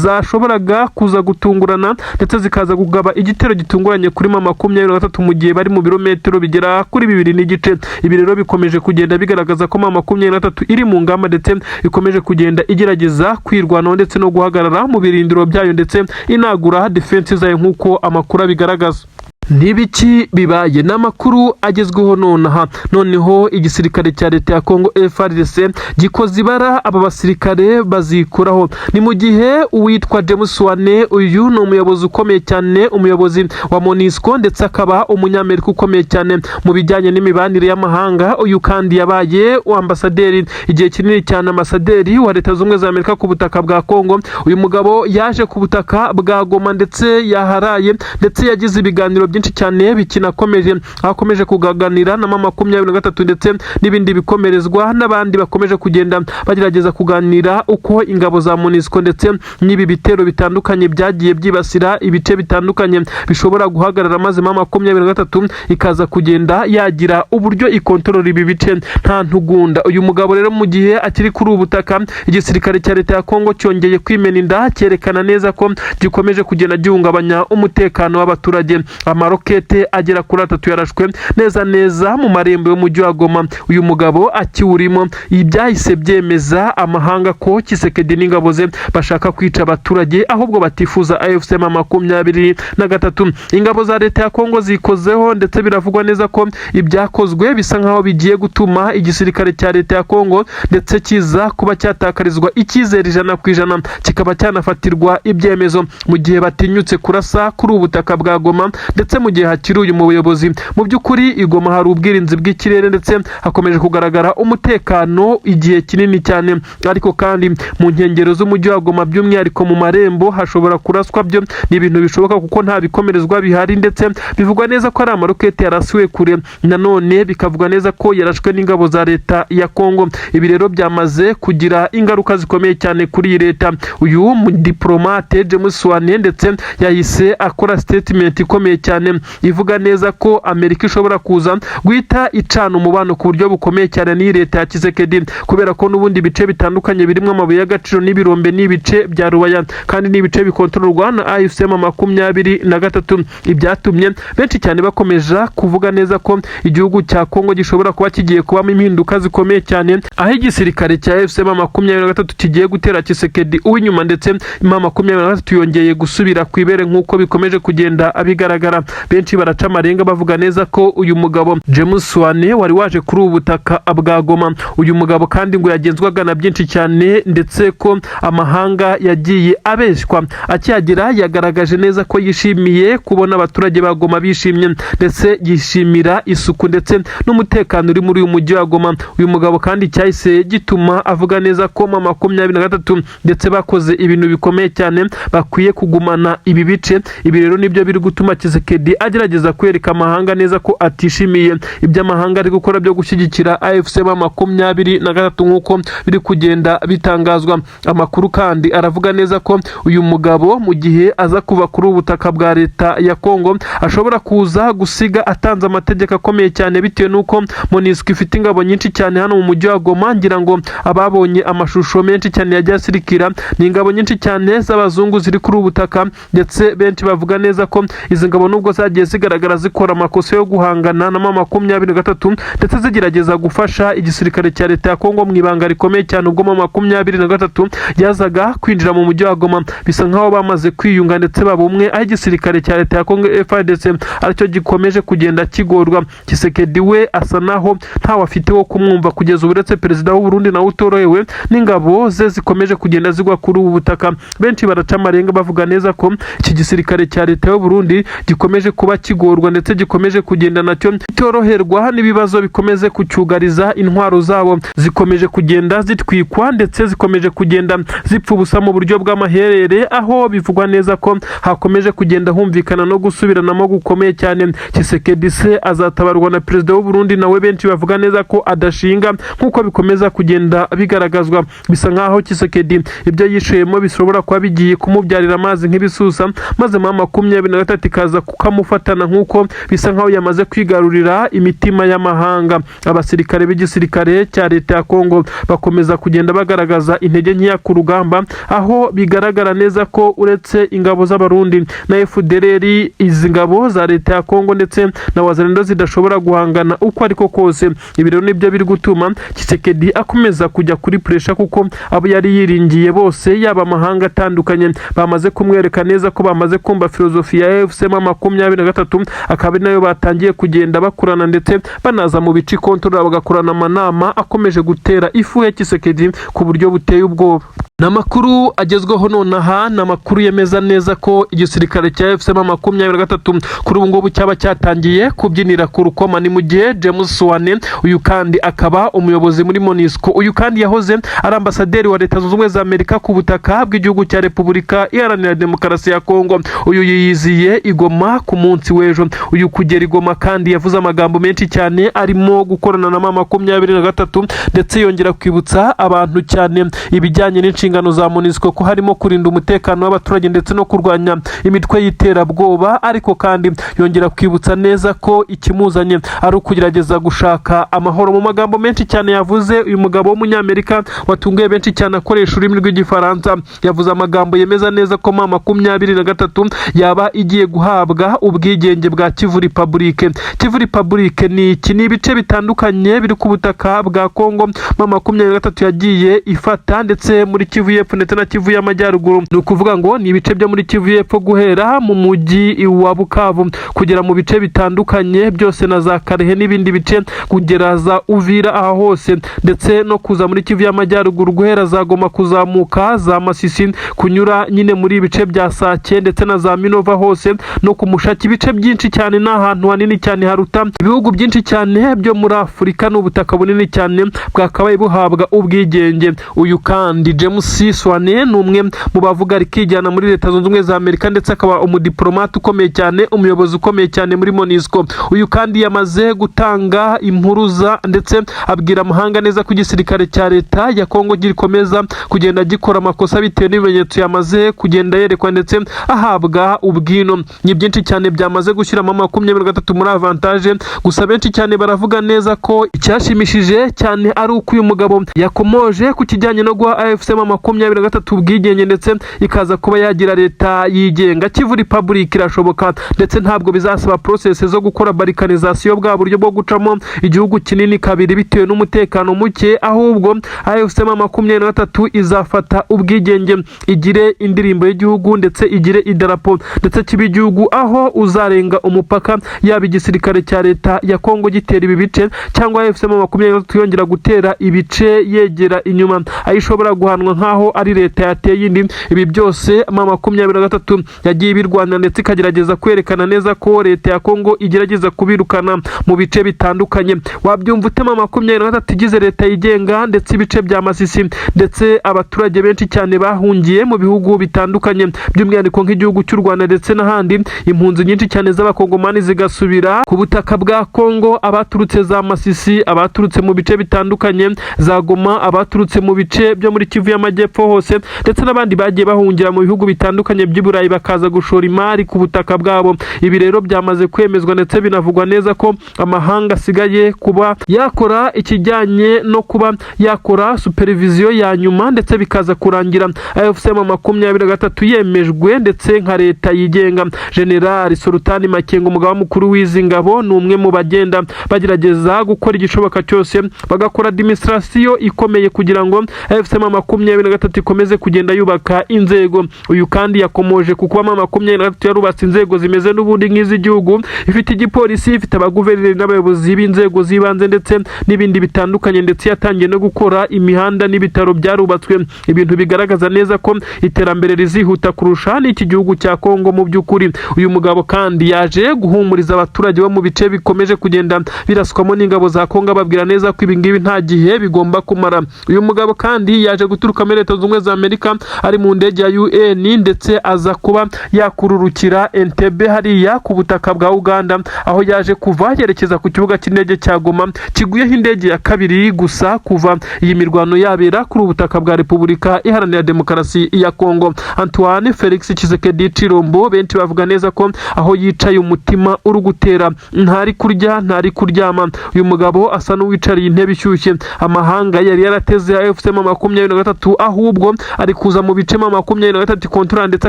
A: zashoboraga kuza gutungurana ndetse zikaza kugaba igitero gitunguranye kuri M23 mu gihe bari mu birometero bigera kuri 2.5. Ibi rero bikomeje kugenda bigaragaza ko M23 iri mu ngamba ndetse ikomeje kugenda igerageza kwirwanaho ndetse no guhagarara mu birindiro byayo, ndetse inagura defense zayo nk'uko amakuru abigaragaza. N'ibiki bibaye n'amakuru agezweho nonaha? Noneho igisirikare cya leta ya Kongo, FARDC, gikoze ibara, aba basirikare bazikuraho. Ni mu gihe uwitwa James Wane, uyu ni umuyobozi ukomeye cyane, umuyobozi wa MONUSCO, ndetse akaba umunyamerika ukomeye cyane mu bijyanye n'imibanire y'amahanga. Uyu kandi yabaye ambasaderi igihe kinini cyane, ambasaderi wa Leta Zunze Ubumwe za Amerika ku butaka bwa Kongo. Uyu mugabo yaje ku butaka bwa Goma, ndetse yaharaye, ndetse yagize ibiganiro byinshi cyane bikinakomeje, aho akomeje kuganira na M23 ndetse n'ibindi bikomerezwa n'abandi bakomeje kugenda bagerageza kuganira uko ingabo za MONUSCO ndetse n'ibi bitero bitandukanye byagiye byibasira ibice bitandukanye bishobora guhagarara, maze M23 ikaza kugenda yagira uburyo ikontorora ibi bice nta ntugunda. Uyu mugabo rero, mu gihe akiri kuri ubu butaka, igisirikare cya leta ya Kongo cyongeye kwimena inda, cyerekana neza ko gikomeje kugenda gihungabanya umutekano w'abaturage. Amarokete agera kuri atatu yarashwe neza neza mu marembo y'umujyi wa Goma uyu mugabo akiwurimo. Ibi byahise byemeza amahanga ko Tshisekedi n'ingabo ze bashaka kwica abaturage, ahubwo batifuza AFC M23. Ingabo za leta ya Kongo zikozeho, ndetse biravugwa neza ko ibyakozwe bisa nkaho bigiye gutuma igisirikare cya leta ya Kongo ndetse kiza kuba cyatakarizwa icyizere 100%, kikaba cyanafatirwa ibyemezo mu gihe batinyutse kurasa kuri ubu butaka bwa Goma, ndetse mu gihe hakiri uyu muyobozi. Mu by'ukuri i Goma hari ubwirinzi bw'ikirere, ndetse hakomeje kugaragara umutekano igihe kinini cyane. Ariko kandi mu nkengero z'umujyi wa Goma, by'umwihariko mu marembo, hashobora kuraswa, byo ni ibintu bishoboka kuko nta bikomerezwa bihari, ndetse bivugwa neza ko ari amarokete yarasiwe kure, nanone bikavugwa neza ko yarashwe n'ingabo za leta ya Kongo. Ibi rero byamaze kugira ingaruka zikomeye cyane kuri iyi leta. Uyu mudiplomate James Wane ndetse yahise akora statement ikomeye cyane ivuga neza ko Amerika ishobora kuza guhita icana umubano ku buryo bukomeye cyane n'iyi leta ya Tshisekedi, kubera ko n'ubundi bice bitandukanye birimo amabuye y'agaciro n'ibirombe n'ibice bya Rubaya, kandi n'ibice bikontororwa na AFC M23. Ibyatumye benshi cyane bakomeza kuvuga neza ko igihugu cya Kongo gishobora kuba kigiye kubamo impinduka zikomeye cyane, aho igisirikare cya AFC M23 kigiye gutera Tshisekedi uw'inyuma, ndetse M23 yongeye gusubira ku ibere nk'uko bikomeje kugenda bigaragara. Benshi baraca amarenga bavuga neza ko uyu mugabo James Wane wari waje kuri ubu butaka bwa Goma, uyu mugabo kandi ngo yagenzwaga na byinshi cyane, ndetse ko amahanga yagiye abeshywa. Akihagera yagaragaje neza ko yishimiye kubona abaturage ba Goma bishimye, ndetse yishimira isuku ndetse n'umutekano uri muri uyu mujyi wa Goma. Uyu mugabo kandi cyahise gituma avuga neza ko M23 ndetse bakoze ibintu bikomeye cyane, bakwiye kugumana ibi bice. Ibi rero nibyo biri gutuma Tshisekedi Tshisekedi agerageza kwereka amahanga neza ko atishimiye ibyo amahanga ari gukora byo gushyigikira AFC M23 nk'uko biri kugenda bitangazwa. Amakuru kandi aravuga neza ko uyu mugabo, mu gihe aza kuva kuri ubu butaka bwa leta ya Kongo, ashobora kuza gusiga atanze amategeko akomeye cyane, bitewe n'uko MONUSCO ifite ingabo nyinshi cyane hano mu mujyi wa Goma. Ngira ngo ababonye amashusho menshi cyane yagiye asirikira, ni ingabo nyinshi cyane z'abazungu ziri kuri ubu butaka, ndetse benshi bavuga neza ko izi ngabo, nubwo zagiye zigaragara zikora amakosa yo guhangana na M23, ndetse zigerageza gufasha igisirikare cya leta ya Kongo mu ibanga rikomeye cyane ubwo M23 yazaga kwinjira mu mujyi wa Goma, bisa nkaho bamaze kwiyunga ndetse baba umwe, aho igisirikare cya leta ya Kongo FARDC aricyo gikomeje kugenda kigorwa. Tshisekedi we asa naho ntawe afite wo kumwumva kugeza ubu, uretse perezida w'u Burundi nawe utorohewe n'ingabo ze zikomeje kugenda zigwa kuri ubu butaka. Benshi baraca amarenga bavuga neza ko iki gisirikare cya leta y'u Burundi gikomeje kuba kigorwa, ndetse gikomeje kugenda nacyo kitoroherwa n'ibibazo bikomeze kucyugariza. Intwaro zabo zikomeje kugenda zitwikwa, ndetse zikomeje kugenda zipfa ubusa mu buryo bw'amaherere, aho bivugwa neza ko hakomeje kugenda humvikana no gusubiranamo gukomeye cyane. Tshisekedi se azatabarwa na perezida w'u Burundi, nawe benshi bavuga neza ko adashinga, nk'uko bikomeza kugenda bigaragazwa. Bisa nkaho Tshisekedi ibyo yishiyemo bishobora kuba bigiye kumubyarira amazi nk'ibisusa, maze M23 ikaza kukamufatana, nk'uko bisa nkaho yamaze kwigarurira imitima y'amahanga. Abasirikare b'igisirikare cya leta ya Kongo bakomeza kugenda bagaragaza intege nkeya ku rugamba, aho bigaragara neza ko uretse ingabo z'Abarundi na FDLR, izi ngabo za leta ya Kongo ndetse na Wazalendo zidashobora guhangana uko ariko kose. Ibi rero nibyo biri gutuma Tshisekedi akomeza kujya kuri pressure, kuko abo yari yiringiye bose, yaba amahanga atandukanye, bamaze kumwereka neza ko bamaze kumva filozofi ya AFC M23, akaba ari nayo batangiye kugenda bakurana, ndetse banaza mu bice ikontorora bagakorana amanama akomeje gutera ifu ya Tshisekedi ku buryo buteye ubwoba. Ni amakuru agezweho nonaha, ni amakuru yemeza neza ko igisirikare cya AFC M23 kuri ubu ngubu cyaba cyatangiye kubyinira ku rukoma. Ni mu gihe James Swan, uyu kandi akaba umuyobozi muri MONUSCO, uyu kandi yahoze ari ambasaderi wa Leta Zunze Ubumwe za Amerika ku butaka bw'igihugu cya Repubulika Iharanira Demokarasi ya Kongo, uyu yiyiziye i Goma ku munsi w'ejo. Uyu kugera i Goma kandi yavuze amagambo menshi cyane arimo gukorana na M23, ndetse yongera kwibutsa abantu cyane ibijyanye n'inshingano za MONUSCO, ko harimo kurinda umutekano w'abaturage ndetse no kurwanya imitwe y'iterabwoba. Ariko kandi yongera kwibutsa neza ko ikimuzanye ari ukugerageza gushaka amahoro. Mu magambo menshi cyane yavuze, uyu mugabo w'umunyamerika watunguye benshi cyane akoresha ururimi rw'Igifaransa, yavuze amagambo yemeza neza ko M23 yaba igiye guhabwa ubwigenge bwa Kivu Republic. Kivu Republic ni iki? Ni ibice bitandukanye biri ku butaka bwa Kongo M23 yagiye ifata, ndetse muri Kivu y'Epfo ndetse na Kivu y'Amajyaruguru. Ni ukuvuga ngo ni ibice byo muri Kivu y'Epfo guhera mu mujyi wa Bukavu kugera mu bice bitandukanye byose na za Kalehe n'ibindi bice, kugera za Uvira aha hose, ndetse no kuza muri Kivu y'Amajyaruguru guhera za Goma kuzamuka za Masisi, kunyura nyine muri ibice bya Sake ndetse na za Minova hose no ku Mushaki. Ibice byinshi cyane, ni ahantu hanini cyane haruta ibihugu byinshi cyane byo muri Afurika. Ni ubutaka bunini cyane bwakabaye buhabwa ubwigenge. Uyu kandi James Swan ni umwe mu bavuga rikijyana muri Leta Zunze Ubumwe za Amerika, ndetse akaba umudiplomate ukomeye cyane, umuyobozi ukomeye cyane muri MONUSCO. Uyu kandi yamaze gutanga impuruza, ndetse abwira amahanga neza ko igisirikare cya leta ya Kongo gikomeza kugenda gikora amakosa, bitewe n'ibimenyetso yamaze kugenda yerekwa ndetse ahabwa ubwino. Ni byinshi cyane byamaze gushyiramo 23 muri avantage. Gusa benshi cyane baravuga neza ko icyashimishije cyane ari uko uyu mugabo yakomoje ku kijyanye no guha AFC M23 ubwigenge, ndetse ikaza kuba yagira leta yigenga. Kivu Republic irashoboka, ndetse ntabwo bizasaba process zo gukora balkanisation, bwa buryo bwo gucamo igihugu kinini kabiri bitewe n'umutekano muke. Ahubwo AFC M23 izafata ubwigenge, igire indirimbo y'igihugu, ndetse igire idarapo, ndetse kibe igihugu, aho uzarenga umupaka, yaba igisirikare cya leta ya Kongo gitera ibi bice cyangwa AFC M23 yongera gutera ibice yegera inyuma, aho ishobora guhanwa nk'aho nk'aho ari leta yateye indi. Ibi byose M23 yagiye ibirwana ndetse ikagerageza kwerekana neza ko leta ya Kongo igerageza kubirukana mu bice bitandukanye. Wabyumva ute M23 igize leta yigenga, ndetse ibice bya Masisi ndetse abaturage benshi cyane bahungiye mu bihugu bitandukanye, by'umwihariko nk'igihugu cy'u Rwanda ndetse n'ahandi, impunzi nyinshi cyane z'abakongomani zigasubira ku butaka bwa Kongo, abaturutse za Masisi, abaturutse mu bice bitandukanye za Goma, abaturutse mu bice byo muri Kivu y'Amajyepfo hose, ndetse n'abandi bagiye bahungira mu bihugu bitandukanye by'i Burayi bakaza gushora imari ku butaka bwabo? Ibi rero byamaze kwemezwa ndetse binavugwa neza ko amahanga asigaye kuba yakora ikijyanye no kuba yakora supervision ya nyuma, ndetse bikaza kurangira AFC M23 yemejwe ndetse nka leta yigenga. General Sultani Makenga, umugaba mukuru w'izi ngabo, ni umwe mu bagenda bagerageza gukora igishoboka cyose bagakora administration ikomeye kugira ngo AFC M23 ikomeze kugenda yubaka inzego. Uyu kandi yakomoje ku kuba M23 yarubatse inzego zimeze n'ubundi nk'iz'igihugu, ifite igipolisi, ifite abaguverineri n'abayobozi b'inzego z'ibanze ndetse n'ibindi bitandukanye, ndetse yatangiye no gukora imihanda n'ibitaro byarubatswe, ibintu bigaragaza neza ko iterambere rizihuta kurusha n'iki gihugu cya Kongo. Mu by'ukuri uyu mugabo kandi yaje guhumuriza abaturage bo mu bice bikomeje kugenda biraswamo n'ingabo za Kongo, ababwira neza ko ibi ngibi nta gihe bigomba kumara. Uyu mugabo kandi yaje guturuka muri Leta Zunze Ubumwe za Amerika ari mu ndege ya UN, ndetse aza kuba yakururukira Entebbe hariya ku butaka bwa Uganda, aho yaje kuva yerekeza ku kibuga cy'indege cya Goma kiguyeho indege ya kabiri gusa kuva iyi mirwano yabera kuri ubu butaka bwa Repubulika Iharanira Demokarasi ya Kongo. Antoine Felix Tshisekedi Tshilombo, benshi bavuga neza ko aho yicaye umutima uri gutera, ntari kurya, ntari kuryama. Uyu mugabo asa n'uwicariye intebe ishyushye. Amahanga yari yarateze AFC M23, ahubwo ari kuza mu bice M23 kontora, ndetse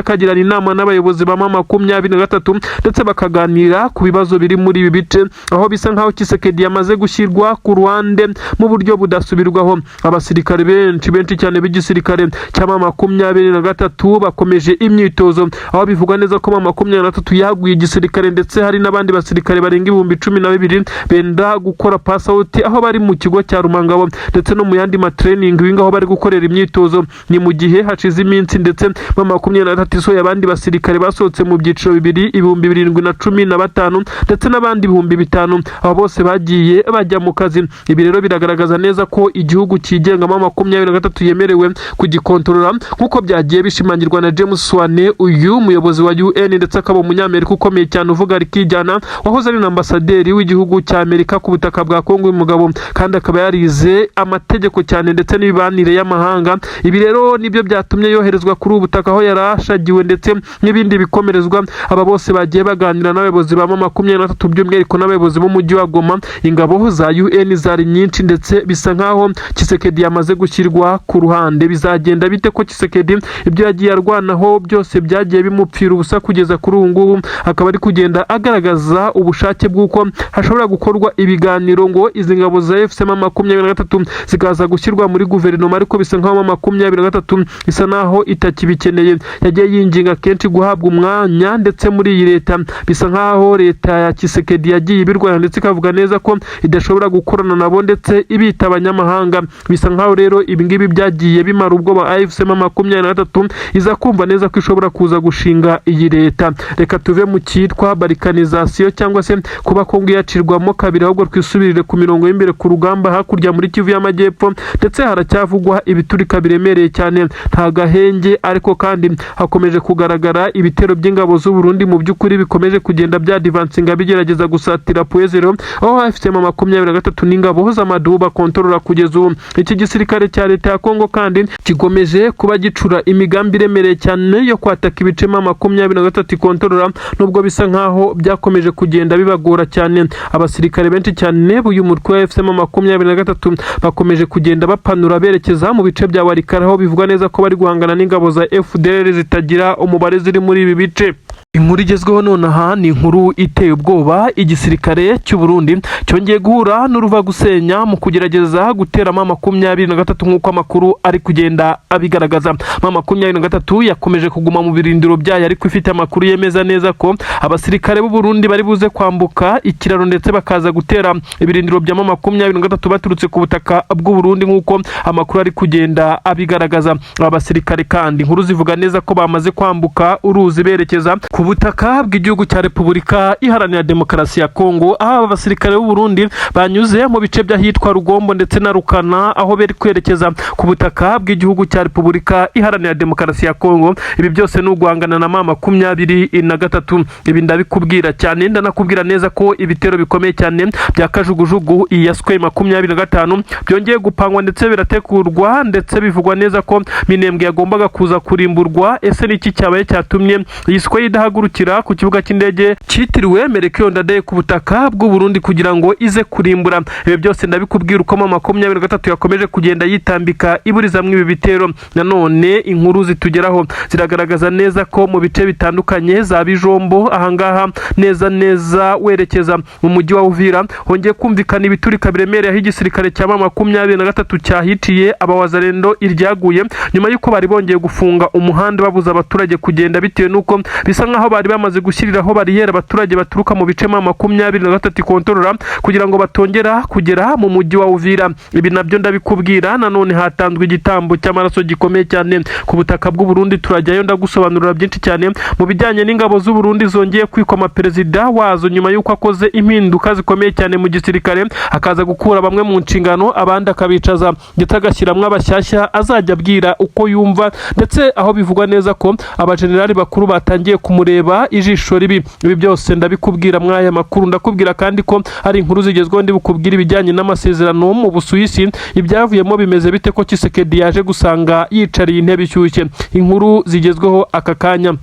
A: akagirana inama n'abayobozi ba M23, ndetse bakaganira ku bibazo biri muri ibi bice, aho bisa nkaho Tshisekedi yamaze gushyirwa ku ruhande mu buryo budasubirwaho. Abasirikare benshi benshi cyane b'igisirikare cya M23 bakomeje imyitozo, aho bivugwa neza ko M23 yaguye igisirikare, ndetse hari n'abandi basirikare barenga 12,000 benda gukora pass out, aho bari mu kigo cya Rumangabo ndetse no mu yandi ma training wingaho bari gukorera imyitozo. Ni mu gihe hashize iminsi ndetse M23 isohoye abandi basirikare basohotse mu byiciro bibiri, 7,015 ndetse n'abandi 5000, abo bose bagiye bajya mu kazi. Ibi rero biragaragaza neza ko igihugu cyigenga M23 yemerewe kugikontorora, nk'uko byagiye bishimangirwa na James Swan, uyu muyobozi wa UN ndetse akaba umunyamerika ukomeye cyane uvuga rikijyana, wahoze ari na ambasaderi w'igihugu cya Amerika ku butaka bwa Kongo. Uyu mugabo kandi akaba yarize amategeko cyane ndetse n'imibanire y'amahanga. Ibi rero nibyo byatumye yoherezwa kuri ubu butaka aho yari ashagiwe ndetse n'ibindi bikomerezwa. Aba bose bagiye baganira n'abayobozi ba M23, by'umwihariko n'abayobozi b'umujyi wa Goma. Ingabo za UN zari nyinshi, ndetse bisa nkaho Tshisekedi yamaze gushyirwa ku ruhande. Bizagenda bite ko Tshisekedi ibyo yagiye arwanaho byose byagiye bimupfira ubusa kugeza kuri ubu ngubu, akaba ari kugenda agaragaza ubushake bw'uko hashobora gukorwa ibiganiro ngo izi ngabo za AFC M23 zikaza gushyirwa muri guverinoma? Ariko bisa nkaho M23 isa naho itakibikeneye. Yagiye yinginga kenshi guhabwa umwanya ndetse muri iyi leta, bisa nkaho leta ya Tshisekedi yagiye ibirwanya ndetse ikavuga neza ko idashobora gukorana nabo ndetse ibita abanyamahanga. Bisa nkaho rero ibi ngibi byagiye bimara ubwoba AFC M23, iza kumva neza ko ishobora kuza gushinga iyi leta. Reka tuve mu cyitwa balkanisation cyangwa se kuba Kongo yacirwamo kabiri, ahubwo twisubirire ku mirongo y'imbere ku rugamba hakurya muri Kivu y'Amajyepfo, ndetse haracyavugwa ibiturika biremereye cyane, nta gahenge. Ariko kandi hakomeje kugaragara ibitero by'ingabo z'u Burundi, mu by'ukuri bikomeje kugenda byadivansinga bigerageza gusatira Point Zéro, aho AFC M23 n'ingabo z'amadubu bakontorora kugeza ubu. Iki gisirikare cya leta ya Kongo kandi gikomeje kuba gicura imigambi iremereye cyane yo kwataka ibice M23 ikontorora, nubwo bisa nkaho byakomeje kugenda bibagora cyane. Abasirikare benshi cyane b'uyu mutwe wa AFC M23 bakomeje kugenda bapanura berekeza mu bice bya Walikale, aho bivugwa neza ko bari guhangana n'ingabo za FDLR zitagira umubare ziri muri ibi bice. Inkuru igezweho nonaha ni inkuru iteye ubwoba. Igisirikare cy'u Burundi cyongeye guhura n'uruva gusenya mu kugerageza gutera M23, nk'uko amakuru ari kugenda abigaragaza. M23 yakomeje kuguma mu birindiro byayo, ariko ifite amakuru yemeza neza ko abasirikare b'u Burundi bari buze kwambuka ikiraro ndetse bakaza gutera ibirindiro bya M23 baturutse ku butaka bw'u Burundi, nk'uko amakuru ari kugenda abigaragaza. Aba basirikare kandi inkuru zivuga neza ko bamaze kwambuka uruzi berekeza ku butaka bw'igihugu cya Repubulika Iharanira Demokarasi ya Kongo, aho aba basirikare b'u Burundi banyuze mu bice by'ahitwa Rugombo ndetse na Rukana, aho bari kwerekeza ku butaka bw'igihugu cya Repubulika Iharanira Demokarasi ya Kongo. Ibi byose ni uguhangana na M23. Ibi ndabikubwira cyane, ndanakubwira neza ko ibitero bikomeye cyane bya kajugujugu iya Sukhoi 25 byongeye gupangwa ndetse birategurwa, ndetse bivugwa neza ko Minembwe yagombaga kuza kurimburwa. Ese ni iki cyabaye cyatumye iyi Sukhoi idahagurukira ku kibuga cy'indege cyitiriwe Melchior Ndadaye ku butaka bw'u Burundi kugira ngo ize kurimbura? Ibi byose ndabikubwira uko M23 yakomeje kugenda yitambika iburizamwo ibi bitero. Nanone inkuru zitugeraho ziragaragaza neza ko mu bice bitandukanye za Bijombo, ahangaha neza neza werekeza mu mujyi wa Uvira, hongeye kumvikana ibiturika biremereye, aho igisirikare cya M23 cyahiciye abawazalendo iryaguye, nyuma y'uko bari bongeye gufunga umuhanda babuza abaturage kugenda, bitewe n'uko bisa nk'aho bari bamaze gushyiriraho bariyeri abaturage baturuka mu bice M23 ikontorora, kugira ngo batongera kugera mu mujyi wa Uvira. Ibi nabyo ndabikubwira. Nanone hatanzwe igitambo cy'amaraso gikomeye cyane ku butaka bw'u Burundi. Turajyayo, ndagusobanurira byinshi cyane mu bijyanye n'ingabo z'u Burundi zongeye kwikoma perezida wazo, nyuma y'uko akoze impinduka zikomeye cyane mu gisirikare, akaza gukura bamwe mu nshingano, abandi akabicaza, ndetse agashyiramo abashyashya azajya abwira uko yumva, ndetse aho bivugwa neza ko abajenerali bakuru batangiye kumureba ijisho ribi. Ibi byose ndabikubwira mw'aya makuru. Ndakubwira kandi ko hari inkuru zigezweho ndi bukubwira ibijyanye n'amasezerano mu Busuwisi. Ibyavuyemo bimeze bite, ko Tshisekedi yaje gusanga yicariye intebe ishyushye? Inkuru zigezweho aka kanya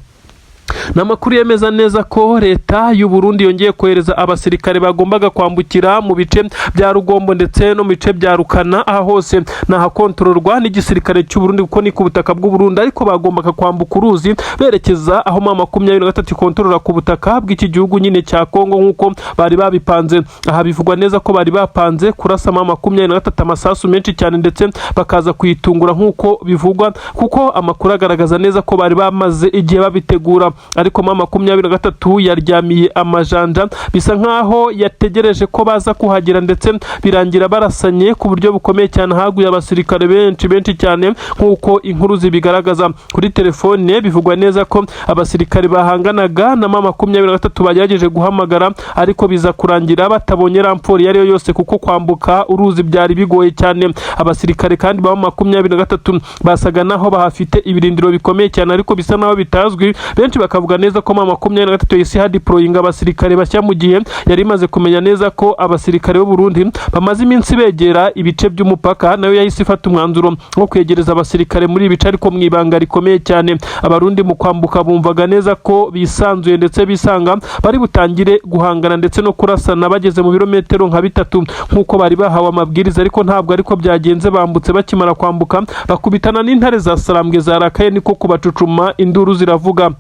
A: ni amakuru yemeza neza ko leta y'u Burundi yongeye kohereza abasirikare bagombaga kwambukira mu bice bya Rugombo ndetse no mu bice bya Rukana. Aha hose ni ahakontororwa n'igisirikare cy'u Burundi, kuko ni ku butaka bw'u Burundi, ariko bagombaga kwambuka uruzi berekeza aho M23 ikontorora ku butaka bw'iki gihugu nyine cya Kongo, nk'uko bari babipanze. Aha bivugwa neza ko bari bapanze kurasa M23 amasasu menshi cyane, ndetse bakaza kuyitungura nk'uko bivugwa, kuko amakuru agaragaza neza ko bari bamaze igihe babitegura. Ariko M23 yaryamiye amajanja, bisa nkaho yategereje ko baza kuhagera, ndetse birangira barasanye ku buryo bukomeye cyane. Haguye abasirikare benshi benshi cyane, nk'uko inkuru zibigaragaza. Kuri telefone bivugwa neza ko abasirikare bahanganaga na M23 bagerageje guhamagara, ariko biza kurangira batabonye renfort iyo ari yo yose, kuko kwambuka uruzi byari bigoye cyane. Abasirikare kandi ba M23 basaga naho bahafite ibirindiro bikomeye cyane, ariko bisa naho bitazwi. Benshi bakavuga neza ko M23 yahise hadeployinga abasirikare bashya, mu gihe yari imaze kumenya neza ko abasirikare b'u Burundi bamaze iminsi begera ibice by'umupaka. Nayo yahise ifata umwanzuro wo kwegereza abasirikare muri ibi bice, ariko mu ibanga rikomeye cyane. Abarundi mu kwambuka bumvaga neza ko bisanzuye, ndetse bisanga bari butangire guhangana ndetse no kurasana bageze mu birometero nka 3, nk'uko bari bahawe amabwiriza, ariko ntabwo ariko byagenze. Bambutse, bakimara kwambuka bakubitana n'intare za Sarambwe zarakaye, niko kubacucuma, induru ziravuga.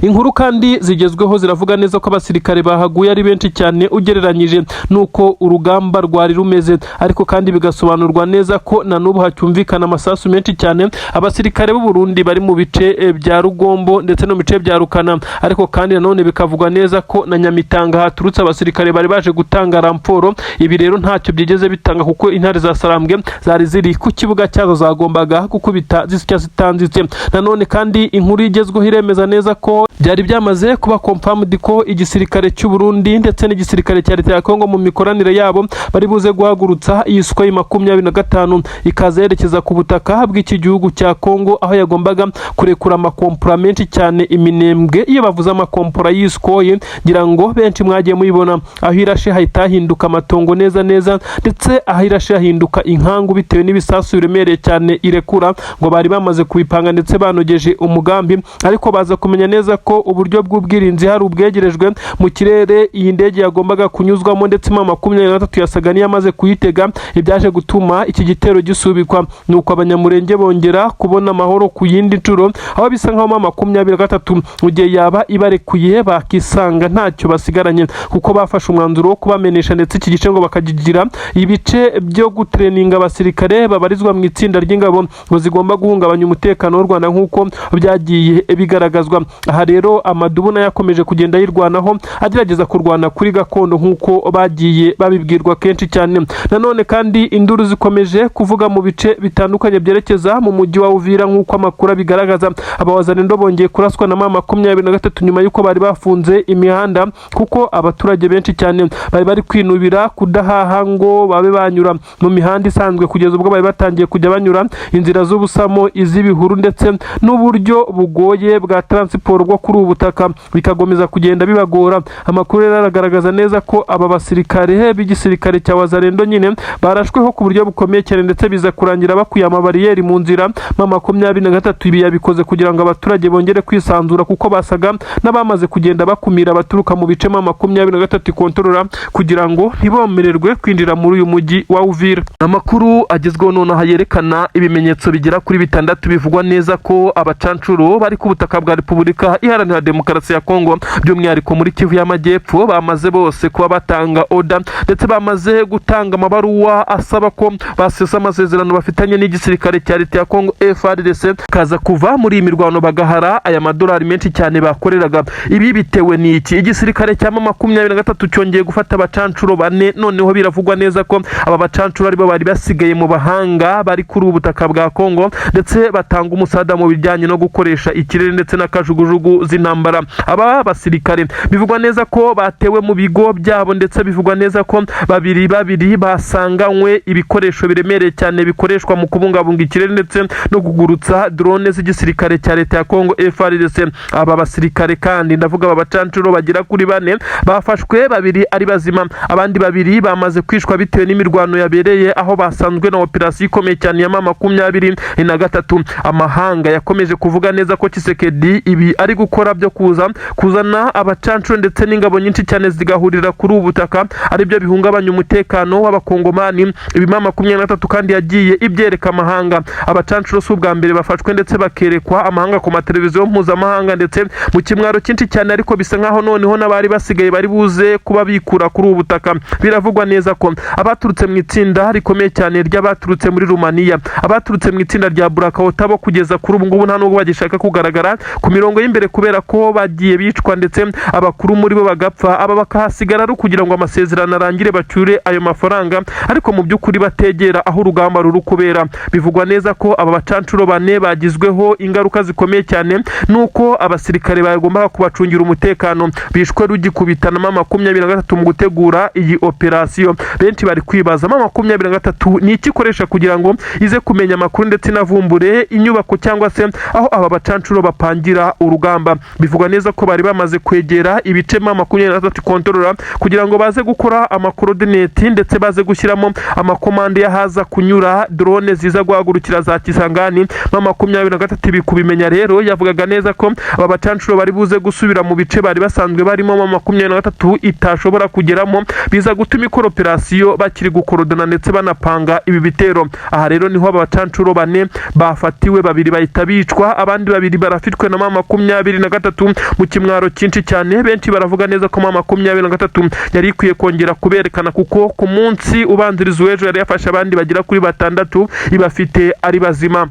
A: Inkuru kandi zigezweho ziravuga neza ko abasirikare bahaguye ari benshi cyane ugereranyije n'uko urugamba rwari rumeze, ariko kandi bigasobanurwa neza ko na n'ubu hacyumvikana amasasu menshi cyane. Abasirikare b'u Burundi bari mu bice bya Rugombo ndetse no mu bice bya Rukana, ariko kandi nanone bikavugwa neza ko na Nyamitanga haturutse abasirikare bari baje gutanga renfort. Ibi rero ntacyo byigeze bitanga, kuko intare za Sarambwe zari ziri ku kibuga cyazo, zagombaga gukubita zisya zitanzitse. Nanone kandi inkuru igezweho iremeza neza ko byari byamaze kuba confirmed ko igisirikare cy'u Burundi ndetse n'igisirikare cya leta ya Kongo mu mikoranire yabo bari buze guhagurutsa iyi Sukhoi 25, ikaza yerekeza ku butaka bw'iki gihugu cya Kongo, aho yagombaga kurekura amakompora menshi cyane iminembwe. Iyo bavuze amakompora y'iyi Sukhoi, ngira ngo benshi mwagiye muyibona, aho irashe hahita hahinduka amatongo neza neza, ndetse aho irashe hahinduka inkangu bitewe n'ibisasu biremereye cyane irekura. Ngo bari bamaze kubipanga ndetse banogeje umugambi, ariko baza kumenya neza ko M23 yamaze neza ko uburyo bw'ubwirinzi hari ubwegerejwe mu kirere iyi ndege yagombaga kunyuzwamo, ndetse M23 yasaga n'iyamaze kuyitega, ibyaje gutuma iki gitero gisubikwa. Nuko Abanyamurenge bongera kubona amahoro ku yindi nshuro, aho bisa nkaho M23 mu gihe yaba ibarekuye bakisanga ntacyo basigaranye, kuko bafashe umwanzuro wo kubamenesha, ndetse iki gice ngo bakakigira ibice byo gutraininga abasirikare babarizwa mu itsinda ry'ingabo ngo zigomba guhungabanya umutekano w'u Rwanda, nk'uko byagiye bigaragazwa. Aha rero amadubu nayo yakomeje kugenda yirwanaho, agerageza kurwana kuri gakondo nk'uko bagiye babibwirwa kenshi cyane. Nanone kandi induru zikomeje kuvuga mu bice bitandukanye byerekeza mu mujyi wa Uvira, nk'uko amakuru abigaragaza. Abawazalendo bongeye kuraswa na M23 nyuma y'uko bari bafunze imihanda, kuko abaturage benshi cyane bari bari kwinubira kudahaha ngo babe banyura mu mihanda isanzwe, kugeza ubwo bari batangiye kujya banyura inzira z'ubusamo, iz'ibihuru, ndetse n'uburyo bugoye bwa transport bwo kuri ubu butaka bikagomeza kugenda bibagora. Amakuru rero aragaragaza neza ko aba basirikare b'igisirikare cya Wazalendo nyine barashweho ku buryo bukomeye cyane, ndetse biza kurangira bakuye amabariyeri mu nzira. M23 ibi yabikoze kugira ngo abaturage bongere kwisanzura, kuko basaga n'abamaze kugenda bakumira abaturuka mu bice M23 ikontorora, kugira ngo ntibomererwe kwinjira muri uyu mujyi wa Uvira. Amakuru agezweho nonaha yerekana ibimenyetso bigera kuri bitandatu bivugwa neza ko abacancuro bari ku butaka bwa Repubulika Iharanira Demokarasi ya Kongo, by'umwihariko muri Kivu y'Amajyepfo, bamaze bose kuba batanga order, ndetse bamaze gutanga amabaruwa asaba ko basesa amasezerano bafitanye n'igisirikare cya leta ya Kongo FARDC, kaza kuva muri iyi mirwano bagahara aya madolari menshi cyane bakoreraga. Ibi bitewe n'iki? Igisirikare cya M23 cyongeye gufata abacancuro bane. Noneho biravugwa neza ko aba bacancuro aribo bari basigaye mu bahanga bari kuri ubu butaka bwa Kongo, ndetse batanga umusada mu bijyanye no gukoresha ikirere ndetse n'akajugujugu z'intambara. Aba basirikare bivugwa neza ko batewe mu bigo byabo, ndetse bivugwa neza ko babiri babiri basanganywe ibikoresho biremereye cyane bikoreshwa mu kubungabunga ikirere ndetse no kugurutsa drone z'igisirikare cya leta ya Kongo FARDC. Aba basirikare kandi, ndavuga aba bacancuro bagera kuri bane, bafashwe babiri ari bazima, abandi babiri bamaze kwishwa bitewe n'imirwano yabereye aho basanzwe na operasiyo ikomeye cyane ya M23. Amahanga yakomeje kuvuga neza ko Tshisekedi ibi ari gukora byo kuza kuzana abacancuro ndetse n'ingabo nyinshi cyane zigahurira kuri ubu butaka aribyo bihungabanya umutekano w'Abakongomani. Ibi M23 kandi yagiye ibyereka amahanga. Abacancuro si ubwa mbere bafashwe ndetse bakerekwa amahanga ku mateleviziyo mpuzamahanga, ndetse mu kimwaro cyinshi cyane, ariko bisa nkaho noneho n'abari basigaye bari buze kuba bikura kuri ubu butaka. Biravugwa neza ko abaturutse mu itsinda rikomeye cyane ry'abaturutse muri Rumaniya, abaturutse mu itsinda rya Burakaota, bo kugeza kuri ubu ngubu nta nubwo bagishaka kugaragara ku mirongo y'imbere, kubera ko bagiye bicwa ndetse abakuru muri bo bagapfa, aba bakahasigara ari ukugira ngo amasezerano arangire bacyure ayo mafaranga, ariko mu by'ukuri bategera aho urugamba ruri kubera. Bivugwa neza ko aba bacancuro bane bagizweho ingaruka zikomeye cyane nuko abasirikare bagombaga kubacungira umutekano bishwe rugikubitana M23 mu gutegura iyi operasiyo. Benshi bari kwibaza M23 ni iki ikoresha kugira ngo ize kumenya amakuru ndetse inavumbure inyubako cyangwa se aho aba bacancuro bapangira urugamba. Bivugwa neza ko bari bamaze kwegera ibice M23 kontorora kugira ngo baze gukora amacoordinates, ndetse baze gushyiramo amakomande y'ahaza kunyura drone ziza guhagurukira za Kisangani. M23 ibi kubimenya rero yavugaga neza ko aba bacancuro bari buze gusubira mu bice bari basanzwe barimo M23 itashobora kugeramo, biza gutuma ikora operasiyo bakiri gukorodona ndetse banapanga ibi bitero. Aha rero niho aba bacancuro bane bafatiwe, babiri bahita bicwa, abandi babiri barafitwe na M23 mu kimwaro cyinshi cyane. Benshi baravuga neza ko M23 yari ikwiye kongera kuberekana, kuko ku munsi ubanziriza uw'ejo yari yafashe abandi bagera kuri batandatu ibafite ari bazima.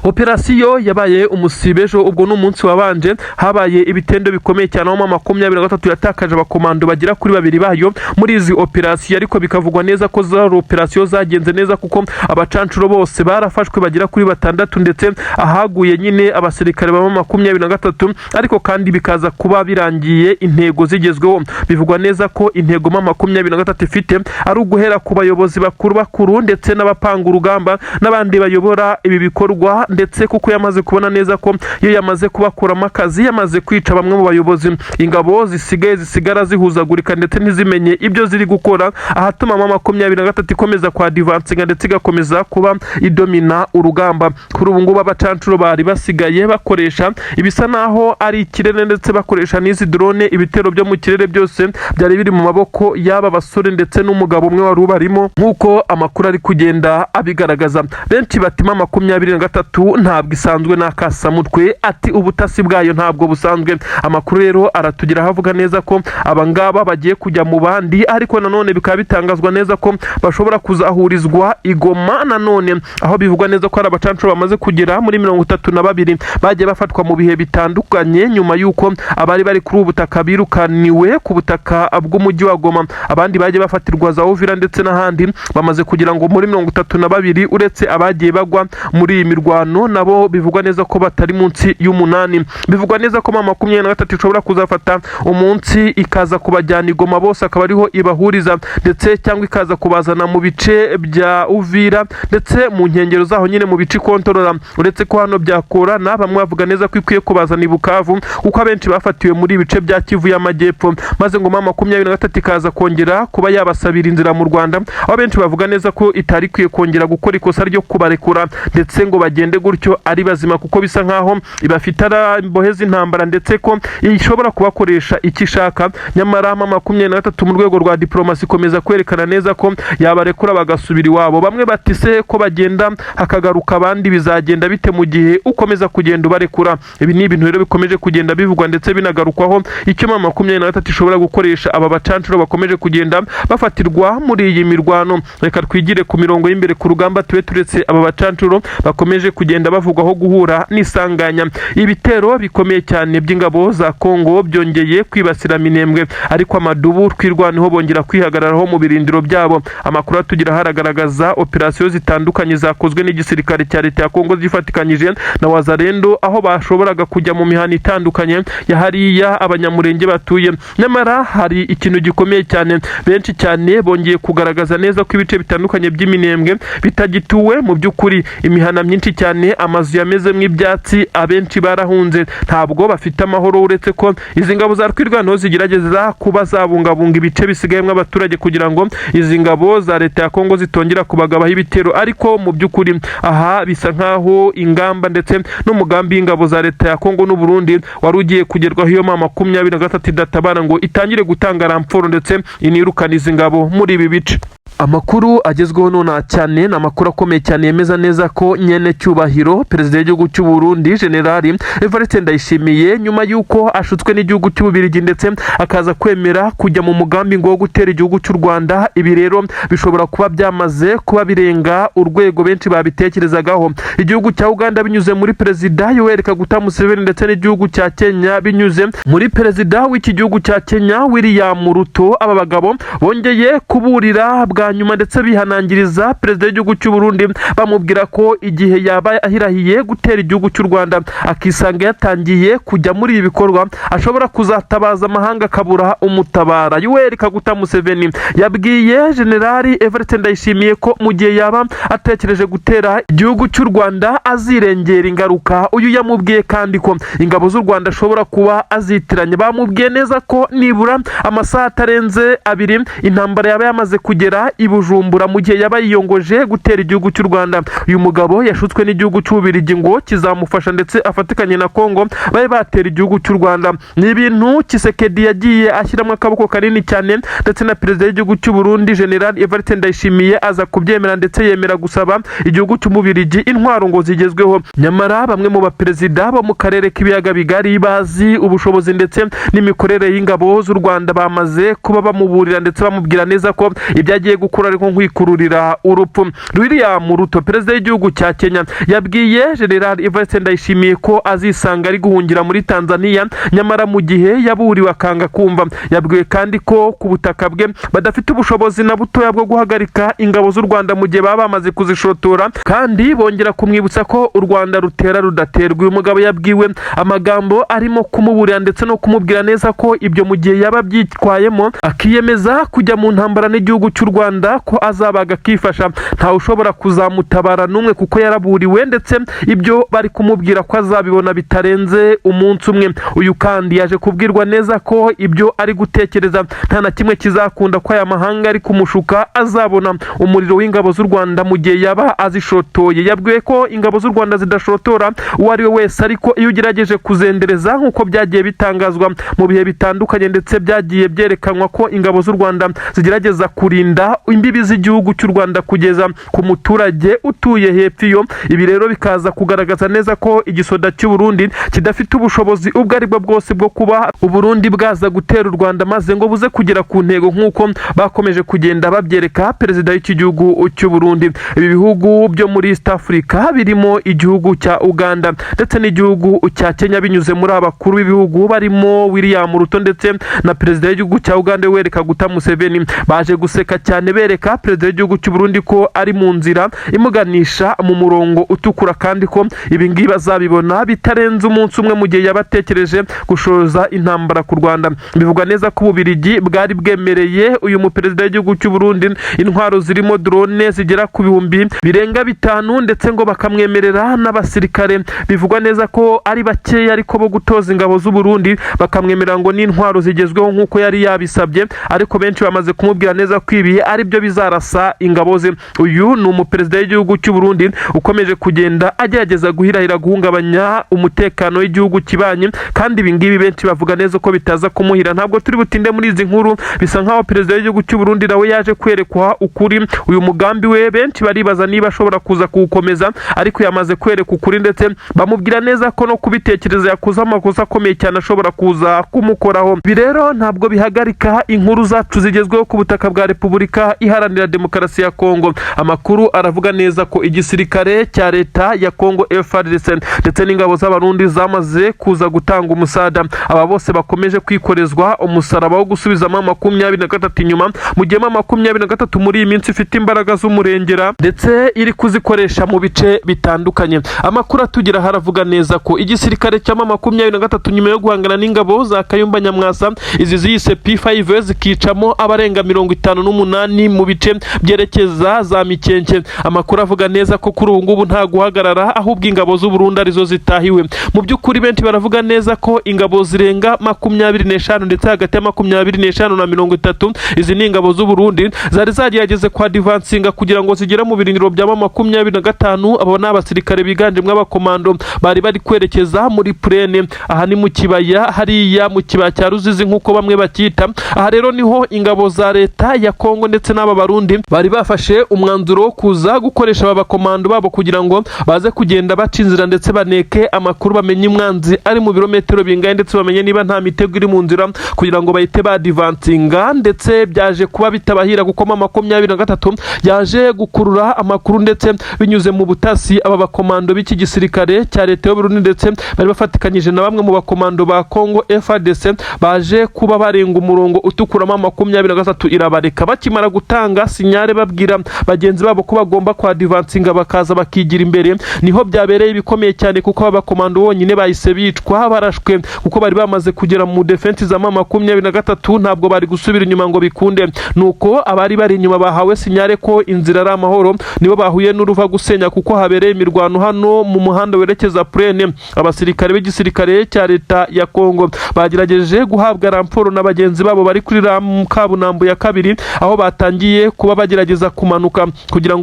A: Operasiyo yabaye umusibe ejo, ubwo ni umunsi wabanje, habaye ibitendo bikomeye cyane aho M23 yatakaje abakomando bagera kuri babiri bayo muri izi operasiyo, ariko bikavugwa neza ko zari operasiyo zagenze neza, kuko abacancuro bose barafashwe bagera kuri batandatu, ndetse ahaguye nyine abasirikare ba M23, ariko kandi bikaza kuba birangiye intego zigezweho. Bivugwa neza ko intego M23 ifite ari uguhera ku bayobozi bakuru bakuru ndetse n'abapanga urugamba n'abandi bayobora ibi bikorwa. gucikwa, ndetse kuko yamaze kubona neza ko iyo yamaze kubakuramo akazi, yamaze kwica bamwe mu bayobozi, ingabo zisigaye zisigara zihuzagurika ndetse ntizimenye ibyo ziri gukora, ahatuma M23 ikomeza kwa advancinga ndetse igakomeza kuba idomina urugamba. Kuri ubu ngubu abacancuro bari basigaye bakoresha ibisa naho ari ikirere, ndetse bakoresha n'izi drone. Ibitero byo mu kirere byose byari biri mu maboko y'aba basore ndetse n'umugabo umwe wari ubarimo, nk'uko amakuru ari kugenda abigaragaza. Benshi bati M23 ntabwo isanzwe n'akasamutwe, ati ubutasi bwayo ntabwo busanzwe. Amakuru rero aratugeraho avuga neza ko abangaba bagiye kujya mu bandi, ariko nanone bikaba bitangazwa neza ko bashobora kuzahurizwa i Goma nanone, aho bivugwa neza ko hari abacancuro bamaze kugera muri 32 bagiye bafatwa mu bihe bitandukanye, nyuma y'uko abari bari kuri ubu butaka birukaniwe ku butaka bw'umujyi wa Goma, abandi bagiye bafatirwa za Uvira ndetse n'ahandi. Bamaze kugira ngo muri 32, uretse abagiye bagwa muri iyi mirwano, nabo bivugwa neza ko batari munsi y'umunani. Bivugwa neza ko M23 ishobora kuzafata umunsi ikaza kubajyana i Goma bose, akaba ariho ibahuriza, ndetse cyangwa ikaza kubazana mu bice bya Uvira ndetse mu nkengero zaho nyine mu bice ikontorora. Uretse ko hano byakorana, bamwe bavuga neza ko ikwiye kubazana i Bukavu, kuko abenshi bafatiwe muri ibice bya Kivu y'Amajyepfo, maze ngo M23 ikaza kongera kuba yabasabira inzira mu Rwanda, aho benshi bavuga neza ko itari ikwiye kongera gukora ikosa ryo kubarekura ndetse ngo bagende gutyo ari bazima, kuko bisa nkaho ibafite ari imbohe z'intambara, ndetse ko ishobora kubakoresha icyo ishaka. Nyamara M23 mu rwego rwa diplomasi ikomeza kwerekana neza ko yabarekura bagasubira iwabo. Bamwe bati se ko bagenda hakagaruka abandi, bizagenda bite mu gihe ukomeza kugenda ubarekura? Ibi ni ibintu rero bikomeje kugenda bivugwa ndetse binagarukwaho, icyo M23 ishobora gukoresha aba bacancuro bakomeje kugenda bafatirwa muri iyi mirwano. Reka twigire ku mirongo y'imbere ku rugamba, tube turetse aba bacancuro bakomeje kugenda bavugwaho guhura n'isanganya. Ibitero bikomeye cyane by'ingabo za Kongo byongeye kwibasira Minembwe, ariko amadubu Twirwaneho bongera kwihagararaho mu birindiro byabo. Amakuru atugira haragaragaza operasiyo zitandukanye zakozwe n'igisirikare cya leta ya Kongo zifatikanyije na Wazalendo, aho bashoboraga kujya mu mihanda itandukanye ya hariya Abanyamurenge batuye. Nyamara hari ikintu gikomeye cyane, benshi cyane bongeye kugaragaza neza ko ibice bitandukanye by'Iminembwe bitagituwe mu by'ukuri. Imihana myinshi cyane, amazu yamezemo ibyatsi, abenshi barahunze, ntabwo bafite amahoro, uretse ko izi ngabo za Twirwaneho zigerageza kuba zabungabunga ibice bisigayemo abaturage kugira ngo izi ngabo za leta ya Kongo zitongera kubagabaho ibitero. Ariko mu by'ukuri aha bisa nkaho ingamba ndetse n'umugambi w'ingabo za leta ya Kongo n'u Burundi wari ugiye kugerwaho iyo M23 idatabara ngo itangire gutanga renfort ndetse inirukane izi ngabo muri ibi bice. Amakuru agezweho nonaha cyane ni amakuru akomeye cyane yemeza neza ko nyene cyubahiro perezida w'igihugu cy'u Burundi, Generali Evariste Ndayishimiye, nyuma y'uko ashutswe n'igihugu cy'Ububirigi ndetse akaza kwemera kujya mu mugambi ngo wo gutera igihugu cy'u Rwanda, ibi rero bishobora kuba byamaze kuba birenga urwego benshi babitekerezagaho. Igihugu cya Uganda binyuze muri perezida Yoweri Kaguta Museveni, ndetse n'igihugu cya Kenya binyuze muri perezida w'iki gihugu cya Kenya, William Ruto, aba bagabo bongeye kuburira bwa nyuma ndetse bihanangiriza perezida w'igihugu cy'u Burundi, bamubwira ko igihe yaba ahirahiye gutera igihugu cy'u Rwanda akisanga yatangiye kujya muri ibi bikorwa, ashobora kuzatabaza amahanga akabura umutabara. Yoweri Kaguta Museveni yabwiye Generali Evariste Ndayishimiye ko mu gihe yaba atekereje gutera igihugu cy'u Rwanda azirengera ingaruka. Uyu yamubwiye kandi ko ingabo z'u Rwanda ashobora kuba azitiranye. Bamubwiye neza ko nibura amasaha atarenze 2 intambara yaba yamaze kugera i Bujumbura mu gihe yaba yiyongoje gutera igihugu cy'u Rwanda. Uyu mugabo yashutswe n'igihugu cy'Ububirigi ngo kizamufasha ndetse afatikanye na Kongo babe batera igihugu cy'u Rwanda. Ni ibintu Tshisekedi yagiye ashyiramo akaboko kanini cyane, ndetse na perezida w'igihugu cy'u Burundi, General Evariste Ndayishimiye, aza kubyemera ndetse yemera gusaba igihugu cy'Umubirigi intwaro ngo zigezweho. Nyamara bamwe mu baperezida bo mu karere k'ibiyaga bigari bazi ubushobozi ndetse n'imikorere y'ingabo z'u Rwanda bamaze kuba bamuburira ndetse bamubwira neza ko ibyo agiye gukora ariko nkwikururira urupfu. William Ruto, perezida w'igihugu cya Kenya, yabwiye General Evariste Ndayishimiye ko azisanga ari guhungira muri Tanzania, nyamara mu gihe yaburiwe akanga kumva. Yabwiwe kandi ko ku butaka bwe badafite ubushobozi na butoya bwo guhagarika ingabo z'u Rwanda mu gihe baba bamaze kuzishotora, kandi bongera kumwibutsa ko u Rwanda rutera rudaterwa. Uyu mugabo yabwiwe amagambo arimo kumuburira ndetse no kumubwira neza ko ibyo mu gihe yaba abyitwayemo akiyemeza kujya mu ntambara n'igihugu cy'u Rwanda. Rwanda ko azabaga akifasha, ntawe ushobora kuzamutabara n'umwe kuko yaraburiwe, ndetse ibyo bari kumubwira ko azabibona bitarenze umunsi umwe. Uyu kandi yaje kubwirwa neza ko ibyo ari gutekereza nta na kimwe kizakunda, ko aya mahanga ari kumushuka, azabona umuriro w'ingabo z'u Rwanda mu gihe yaba azishotoye. Yabwiwe ko ingabo z'u Rwanda zidashotora uwo ari we wese, ariko iyo ugerageje kuzendereza, nk'uko byagiye bitangazwa mu bihe bitandukanye ndetse byagiye byerekanwa ko ingabo z'u Rwanda zigerageza kurinda imbibi z'igihugu cy'u Rwanda kugeza ku muturage utuye hepfo iyo. Ibi rero bikaza kugaragaza neza ko igisoda cy'u Burundi kidafite ubushobozi ubwo ari bwo bwose bwo kuba Uburundi bwaza gutera u Rwanda maze ngo buze kugera ku ntego, nk'uko bakomeje kugenda babyereka perezida w'iki gihugu cy'u Burundi. Ibi bihugu byo muri East Africa birimo igihugu cya Uganda ndetse n'igihugu cya Kenya, binyuze muri abakuru b'ibihugu barimo William Ruto ndetse na perezida w'igihugu cya Uganda Yoweri Kaguta Museveni, baje guseka cyane bereka perezida w'igihugu cy'u Burundi ko ari mu nzira imuganisha mu murongo utukura, kandi ko ibi ngibi azabibona bitarenze umunsi umwe mu gihe yabatekereje gushoza intambara ku Rwanda. Bivugwa neza ko Ububirigi bwari bwemereye uyu muperezida w'igihugu cy'u Burundi intwaro zirimo drone zigera ku 500,000, ndetse ngo bakamwemerera n'abasirikare bivugwa neza ko ari bakeya ariko bo gutoza ingabo z'u Burundi, bakamwemerera ngo n'intwaro zigezweho nk'uko yari yabisabye. Ariko benshi bamaze kumubwira neza ko ibi ari byo bizarasa ingabo ze. Uyu ni umuperezida w'igihugu cy'u Burundi ukomeje kugenda agerageza guhirahira guhungabanya umutekano w'igihugu kibanye, kandi ibi ngibi benshi bavuga neza ko bitaza kumuhira. Ntabwo turi butinde muri izi nkuru. Bisa nkaho perezida w'igihugu cy'u Burundi nawe yaje kwerekwa ukuri. Uyu mugambi we benshi baribaza niba ashobora kuza kuwukomeza, ariko yamaze kwereka ukuri, ndetse bamubwira neza ko no kubitekereza yakoze amakosa akomeye cyane ashobora kuza kumukoraho. Ibi rero ntabwo bihagarika inkuru zacu zigezweho ku butaka bwa Repubulika Iharanira Demokarasi ya Kongo. Amakuru aravuga neza ko igisirikare cya leta ya Kongo FARDC ndetse n'ingabo z'Abarundi zamaze kuza gutanga umusada, aba bose bakomeje kwikorezwa umusaraba wo gusubizamo 23 inyuma, mu gihe 23 muri iyi minsi ifite imbaraga z'umurengera ndetse iri kuzikoresha mu bice bitandukanye. Amakuru atugera haravuga neza ko igisirikare cya 23, nyuma yo guhangana n'ingabo za Kayumba Nyamwasa, izi ziyise P5, zikicamo abarenga 58 mu bice byerekeza za Mikenke, amakuru avuga neza ko kuri ubu ngubu nta guhagarara, ahubwo ingabo z'u Burundi arizo zitahiwe. Mu by'ukuri benshi baravuga neza ko ingabo zirenga 25, ndetse hagati ya 25 na 30, izi ni ingabo z'u Burundi zari zagerageze kwa advancinga kugira ngo zigere mu birindiro bya 25. Abo ni abasirikare biganjemo abakomando bari bari kwerekeza muri plaine. Aha ni mu kibaya, hariya mu kibaya cya Ruzizi nk'uko bamwe bacyita. Aha rero niho ingabo za leta ya Kongo ndetse n'aba Barundi bari bafashe umwanzuro wo kuza gukoresha aba bakomando babo kugira ngo baze kugenda baca inzira ndetse baneke amakuru, bamenye umwanzi ari mu birometero bingahe, ndetse bamenye niba nta mitego iri mu nzira kugira ngo bahite badvancinga. Ndetse byaje kuba bitabahira, kuko 23 yaje gukurura amakuru, ndetse binyuze mu butasi aba bakomando b'iki gisirikare cya leta y'u Burundi ndetse bari bafatikanyije na bamwe mu bakomando ba Congo FARDC baje kuba barenga umurongo utukuramo, 23 irabareka. Bakimara gutanga signal babwira bagenzi babo ko bagomba kwadvancinga bakaza bakigira imbere, niho byabereye ibikomeye cyane, kuko aba bakomando bonyine bahise bicwa barashwe, kuko bari bamaze kugera mu défense za 23, ntabwo bari gusubira inyuma ngo bikunde. Nuko abari bari inyuma bahawe signal ko inzira ari amahoro nibo bahuye n'uruva gusenya, kuko habereye imirwano hano mu muhanda werekeza plaine. Abasirikare b'igisirikare cya leta ya Kongo bagerageje guhabwa renfort na bagenzi babo bari kuri kaburimbo ya kabiri, aho batangiye kuba bagerageza kumanuka kugira ngo